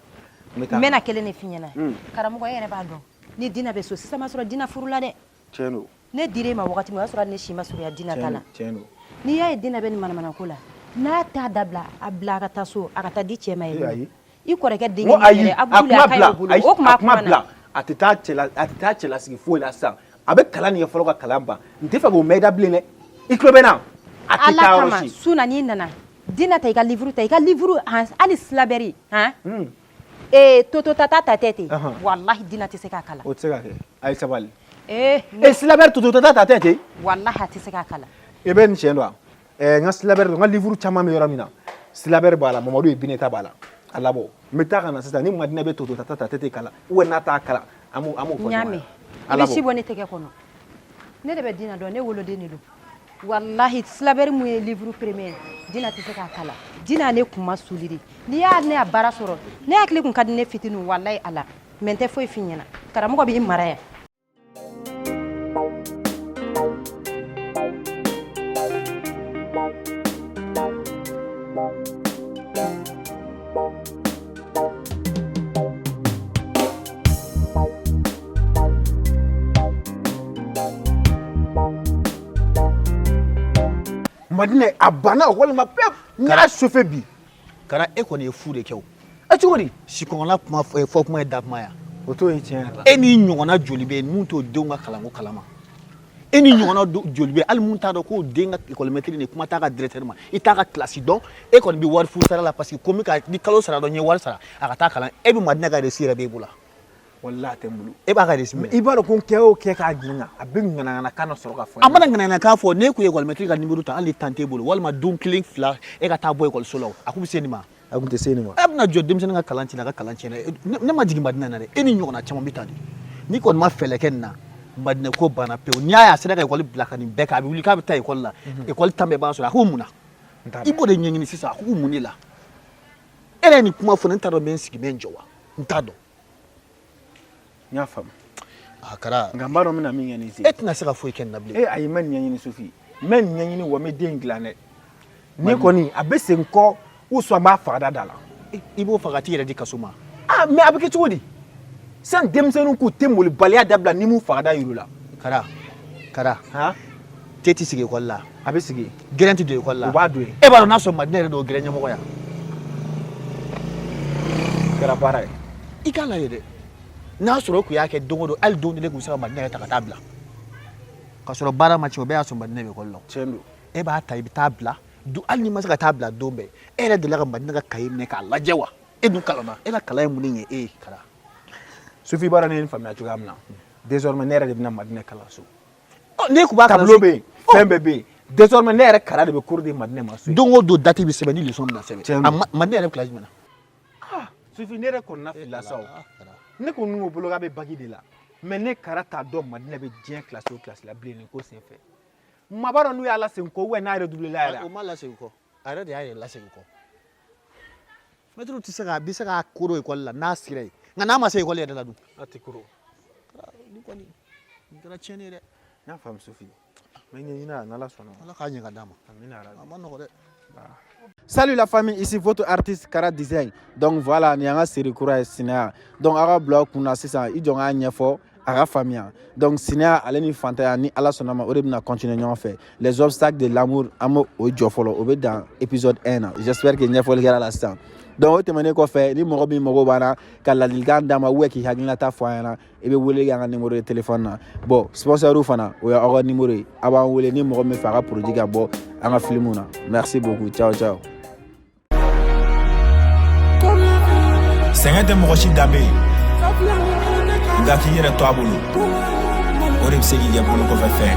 Speaker 1: N bɛ taa.
Speaker 6: N bɛna kelen de f'i ɲɛna. Karamɔgɔ, e yɛrɛ b'a dɔn. Ni Dina bɛ so sisan ma sɔrɔ Dina furula dɛ.
Speaker 1: Tiɲɛ don.
Speaker 6: Ne dir'e ma wagati min o y'a sɔrɔ ne si ma surunya Dina ta la.
Speaker 1: Tiɲɛ don.
Speaker 6: N'i y'a ye Dina bɛ nin manamanako la, n'a t'a dabila, a bila a ka taa so, a ka taa di cɛ ma yen.
Speaker 1: Ayi.
Speaker 6: I kɔrɔkɛ
Speaker 1: N
Speaker 6: denkɛ
Speaker 1: ko ayi,
Speaker 6: yɛrɛ
Speaker 1: a
Speaker 6: Abudulayi
Speaker 1: kuma
Speaker 6: a ka ɲi
Speaker 1: bila,
Speaker 6: o bolo.
Speaker 1: ayi,
Speaker 6: O tun b'a
Speaker 1: a kuma
Speaker 6: kuma na.
Speaker 1: bila. A tɛ taa cɛlasigi foyi la sisan. A bɛ kalan nin kɛ fɔlɔ ka kalan ban. N tɛ fɛ k'o mɛn i da bilen dɛ. I tulo bɛ n na? A tɛ
Speaker 6: Ala
Speaker 1: taa yɔrɔ
Speaker 6: kama
Speaker 1: si.
Speaker 6: su na n'i nana Dina ta, i ka livre ta, i ka livre han, hali syllabaire han, ee toto tata ta tɛ ten, walahi Dina tɛ se k'a kalan.
Speaker 1: O tɛ se ka kɛ. A ye sabali.
Speaker 6: Ee.
Speaker 1: E syllabaire toto tata ta tɛ ten.
Speaker 6: Walahi a tɛ se k'a kalan.
Speaker 1: I bɛ nin tiɲɛ dɔn wa? Ɛɛ n ka syllabaire n ka livre caman bɛ yɔrɔ min na. Syllabaire b'a la, Mamadu ye Bineta b'a la. A labɔ. N bɛ taa ka na sisan ni Madinɛ bɛ toto tata ta tɛ ten kalan ou bien n'a t'a kalan an b'o fɔ
Speaker 6: N y'a
Speaker 1: ɲɔgɔn
Speaker 6: mɛn.
Speaker 1: ye. A
Speaker 6: I bɛ
Speaker 1: labɔ.
Speaker 6: si bɔ ne tɛgɛ kɔnɔ. Ne de bɛ Dina dɔn, ne woloden de don. Walahi syllabaire mun ye livre premier, Dina tɛ se k'a kalan. Dina ne kun ma suli de. N'i y'a ne ya baara sɔrɔ, ne hakili kun ka di ne fitinin, walahi Ala. Mais n tɛ foyi f'i ɲɛna. Karamɔgɔ b'i mara yan.
Speaker 1: Madinɛ a banna walima pewu n y'a chauffé bi.
Speaker 13: Kara, e kɔni ye fu de kɛ o.
Speaker 1: E cogo di?
Speaker 13: Sikɔngɔla kuma fɔ kuma ye da kuma ya.
Speaker 1: O t'o ye tiɲɛ yɛrɛ la.
Speaker 13: E n'i ɲɔgɔnna joli bɛ yen mun t'o denw ka kalanko kalama? E ni ɲɔgɔnna joli bɛ hali mun t'a dɔn k'o den ka ekɔlimɛtiri ni kuma t'a ka directeur ma, i t'a ka kilasi dɔn, e kɔni bɛ wari fu sara la parce que komi ka ni kalo sara dɔn n ye wari sara a ka taa kalan, e bɛ Madinɛ ka reçu yɛrɛ b'e bolo.
Speaker 1: Walahi a tɛ n bolo.
Speaker 13: E b'a ka reçu minɛ.
Speaker 1: I b'a dɔn ko n kɛ o kɛ k'a ɲininka, a bɛ ŋanaŋanakan dɔ sɔrɔ ka fɔ.
Speaker 13: A mana ŋanaŋanakan fɔ, n'e kun ye ekɔlimɛtiri ka numéro ta, hali ni tan t'e bolo, walima don kelen fila e ka taa bɔ ekɔliso la, o a k'u bɛ se nin ma.
Speaker 1: A kun tɛ se nin ma.
Speaker 13: E bɛna jɔ denmisɛnnin ka kalan tiɲɛna, a ka kalan tiɲɛna. Ne ma jigin Madinɛ na dɛ, e ni ɲɔgɔnna caman bɛ tan de. N'i kɔni ma fɛɛrɛ kɛ nin na, Madinɛ ko banna pewu. N'i y'a ye a sera ka ekɔli bila ka nin bɛɛ kɛ, a bɛ wuli k'a bɛ taa ekɔli la, ekɔli tan bɛɛ b'a sɔrɔ, a k'o mun na? I b'o de ɲɛɲini sisan, a k'o mun de la? E yɛrɛ ye nin kuma fɔ ne, n t'a dɔn n bɛ n sigi n bɛ n jɔ wa? N t'a dɔn.
Speaker 1: N y'a faamu.
Speaker 13: A kɛra.
Speaker 1: Nka n b'a dɔn n bɛna min kɛ nin sen.
Speaker 13: E tɛna se ka foyi kɛ nin na bilen.
Speaker 1: E ayi, n bɛ nin ɲɛɲini Sufi. N bɛ nin ɲɛɲini wa n bɛ den in dilan dɛ. Ni kɔni a bɛ segin kɔ ou soit n b'a faga da la.
Speaker 13: I b'o faga t'i yɛrɛ di kaso ma.
Speaker 1: Ah mais a bɛ kɛ cogo di? Sisan denmisɛnninw k'u tɛ molibaliya dabila ni m'u faga da yir'u la.
Speaker 13: Kara, Kara.
Speaker 1: Han?
Speaker 13: Te tɛ sigi ekɔli la.
Speaker 1: A bɛ sigi.
Speaker 13: Gɛrɛn tɛ don ekɔli la.
Speaker 1: U b'a don yen.
Speaker 13: E b'a dɔn n'a sɔrɔ Madinɛ yɛrɛ don gɛrɛn ɲɛmɔgɔ ya.
Speaker 1: Kɛra baara ye.
Speaker 13: I k'a lajɛ dɛ. N'a sɔrɔ o tun y'a kɛ don o don, hali don kelen tun bɛ se ka Madinɛ yɛrɛ ta ka taa bila. K'a sɔrɔ baara ma tiɲɛ, o bɛɛ y'a sɔrɔ Madinɛ bɛ ekɔli la.
Speaker 1: Tiɲɛ don.
Speaker 13: E b'a ta i bɛ taa bila. Hali n'i ma se ka taa bila don bɛɛ, e yɛrɛ delila ka Madinɛ ka kaye minɛ k'a lajɛ wa? E dun kalanna, e ka kalan ye mun de ɲɛ e ye Kara?
Speaker 1: Sufi, i b'a dɔn ne ye nin faamuya cogoya min na. Désormais ne yɛrɛ de bɛna Madinɛ kalan so.
Speaker 13: Ne tun b'a kalan
Speaker 1: Tableau bɛ yen, fɛn bɛɛ bɛ yen. Désormais ne yɛrɛ Kara de bɛ cours di Madinɛ ma so.
Speaker 13: Don o don date bɛ sɛbɛn ni leçon bɛna sɛbɛn.
Speaker 1: Tiɲɛ don.
Speaker 13: Madinɛ yɛrɛ bɛ classe jumɛn na?
Speaker 1: Ah, Sufi, ne yɛrɛ kɔnɔna filila sa o. Ne kɔni ko bolo k'a bɛ bac de la. Mais ne Kara t'a dɔn Madinɛ bɛ diɲɛ classe o classe la bilen nin ko senfɛ. Maa b'a dɔn n'u y'a lasegin kɔ ou bien n'a redoublé la yɛrɛ.
Speaker 13: O ma lasegin kɔ. A yɛrɛ de y'a yɛrɛ lasegin kɔ. Mɛtiriw tɛ se k'a bɛ se k'a koro ekɔli la n'a sera yen. Nka n'a ma se ekɔli yɛrɛ la dun?
Speaker 1: A tɛ koro.
Speaker 13: Nin kɔni nin kɛra tiɲɛni ye dɛ.
Speaker 1: N y'a faamu Sufi. N bɛ ɲɛɲini a n'Ala sɔnna.
Speaker 13: Ala k'a ɲɛ ka d'a ma.
Speaker 1: Amina yarabi.
Speaker 13: A ma nɔgɔ dɛ.
Speaker 7: Salut la famille, ici votre artiste Kara Design. Donc voilà, nin y'an ka série kura ye Sinaya. Donc aw ka bila aw kunna sisan, i jɔ n k'a ɲɛfɔ a ka faamuya. Donc sinaya ale ni fantanya, ni Ala sɔnna ma, o de bɛna continuer ɲɔgɔn fɛ. Les obstacles de l'amour, an b'o o jɔ fɔlɔ, o bɛ dan épisode 1 na. J'espère que ɲɛfɔli kɛra la sisan. Donc o tɛmɛnen kɔfɛ, ni mɔgɔ min mago b'an na ka ladilikan d'an ma ou k'i hakilinata fɔ an ɲɛna, i bɛ wele kɛ an ka numéro de téléphone na. Bon, sponsor fana, o y'aw ka numéro ye. A b'an wele ni mɔgɔ min fɛ a ka produit ka bɔ an ka film na. Merci beaucoup. Ciao ciao.
Speaker 8: Sɛgɛn tɛ mɔgɔ si danbe ye, nka k'i yɛrɛ to a bolo, o de bɛ se k'i kɛ bolo kɔfɛ fɛn.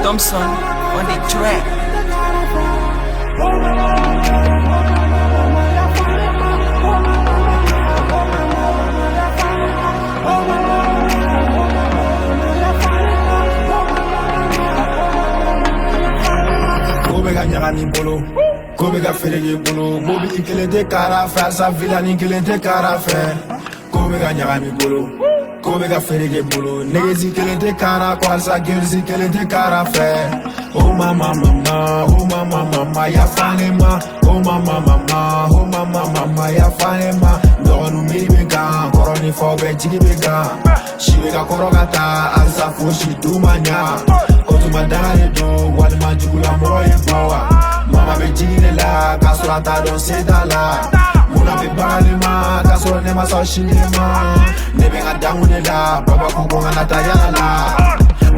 Speaker 9: Thompson on the track.
Speaker 8: Ko bɛ ka ɲagami bolo, ko bɛ ka feereke bolo, mobili kelen tɛ kara fɛ, asa vilani kelen tɛ kara fɛ. Ko bɛ ka ɲagami bolo, ko bɛ ka feereke bolo, negesi kelen tɛ kara kɔ, alisa gerisi kelen tɛ kara fɛ. O mama mama, o mama mama, yafa ne ma. O mama mama, o mama mama, yafa ne ma. Dɔgɔninw miiri bɛ kan, kɔrɔ ni faw bɛɛ jigi bɛ kan. Si bɛ ka kɔrɔ ka taa, halisa fosi dun ma ɲa. O tuma danga de don, walima jugulamɔgɔ ye bɔ wa. Mama bɛ jigin ne la, k'a sɔrɔ a t'a dɔn se t'a la. Munna bɛ baga ne ma, k'a sɔrɔ ne ma sɔn si ne ma. Ne bɛ n ka dankun de la, baba ko ko n kana taa yala la.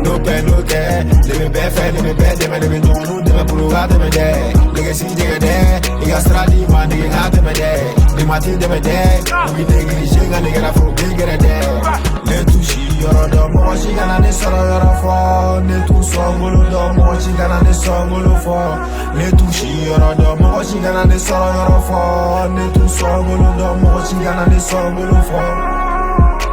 Speaker 8: N'o tɛ n'o tɛ, ne bɛ bɛɛ fɛ, ne bɛ bɛɛ dɛmɛ, ne bɛ ɲɔgɔnw dɛmɛ bolo ka tɛmɛ dɛ. Nɛgɛ sigi jɛgɛ dɛ, i ka sira di ma nɛgɛ ka tɛmɛ dɛ. Ne ma t'i dɛmɛ dɛ, u b'i négligé nka nɛgɛ la foro b'i gɛrɛ dɛ. Ne t'u si yɔrɔ dɔn, mɔgɔ si kana ne sɔrɔ yɔrɔ fɔ. Ne t'u sɔn bolo dɔn, mɔgɔ si kana ne sɔn bolo fɔ. Ne t'u si yɔrɔ dɔn, mɔgɔ si kana ne sɔrɔ yɔrɔ fɔ. Ne t'u sɔn bolo dɔn, mɔgɔ si kana ne sɔn bolo fɔ.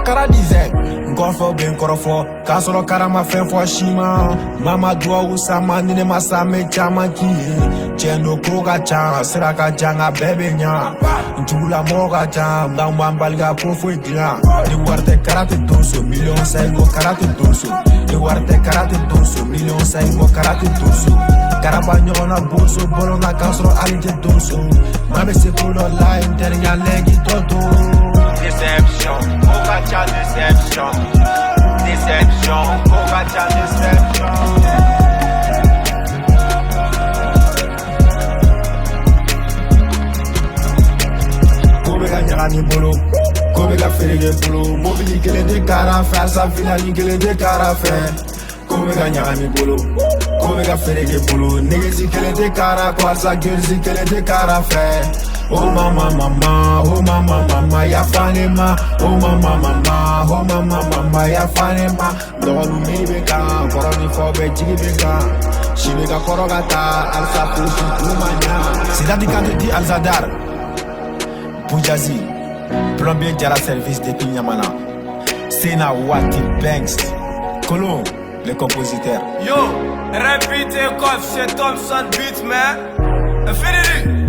Speaker 8: Kara dizɛ n kɔrɔfɔ bɛ n kɔrɔfɔ k'a sɔrɔ karama fɛn fɔ si ma mama duwawu sama ni ne ma sa n bɛ caman k'i ye tiɲɛ don ko ka ca sira ka jan nka bɛɛ bɛ ɲa n jugulamɔgɔ ka ca nka n b'an bali ka ko foyi dilan ni wari tɛ kara tɛ donso miliyɔn sayi ko kara tɛ donso ni wari tɛ kara tɛ donso miliyɔn sayi ko kara tɛ donso karaba ɲɔgɔnna boso bɔlɔn na k'a sɔrɔ hali tɛ donso maa bɛ se ko dɔ la n terikɛ lɛgi tɔ to. Déception, ko ka ca déception. Déception, ko ka ca déception. Ko bɛ ka ɲagami bolo, ko bɛ ka feere bolo, mobili kelen tɛ kara fɛ, alisa filani kelen tɛ kara fɛ. Ko bɛ ka ɲagami bolo, ko bɛ ka feere bolo, nɛgɛsi kelen tɛ kara kɔ, alisa gerisi kelen tɛ kara fɛ. Oh mama mama, oh mama mama, yafa ne ma. Oh mama mama, oh mama mama, yafa ne ma. Dɔgɔninw miiri bɛ kan, kɔrɔ ni faw bɛɛ jigi bɛ kan. Si bɛ ka kɔrɔ ka taa, alisa fosi dun ma ɲa. Sidati Kante dit Alzadar, Boujazi, plombier Jara service depuis Niamana. Sena Wati Banks, Colomb, le compositeur.
Speaker 10: Yo, repeat take off chez Thompson Beat, man. Infinity.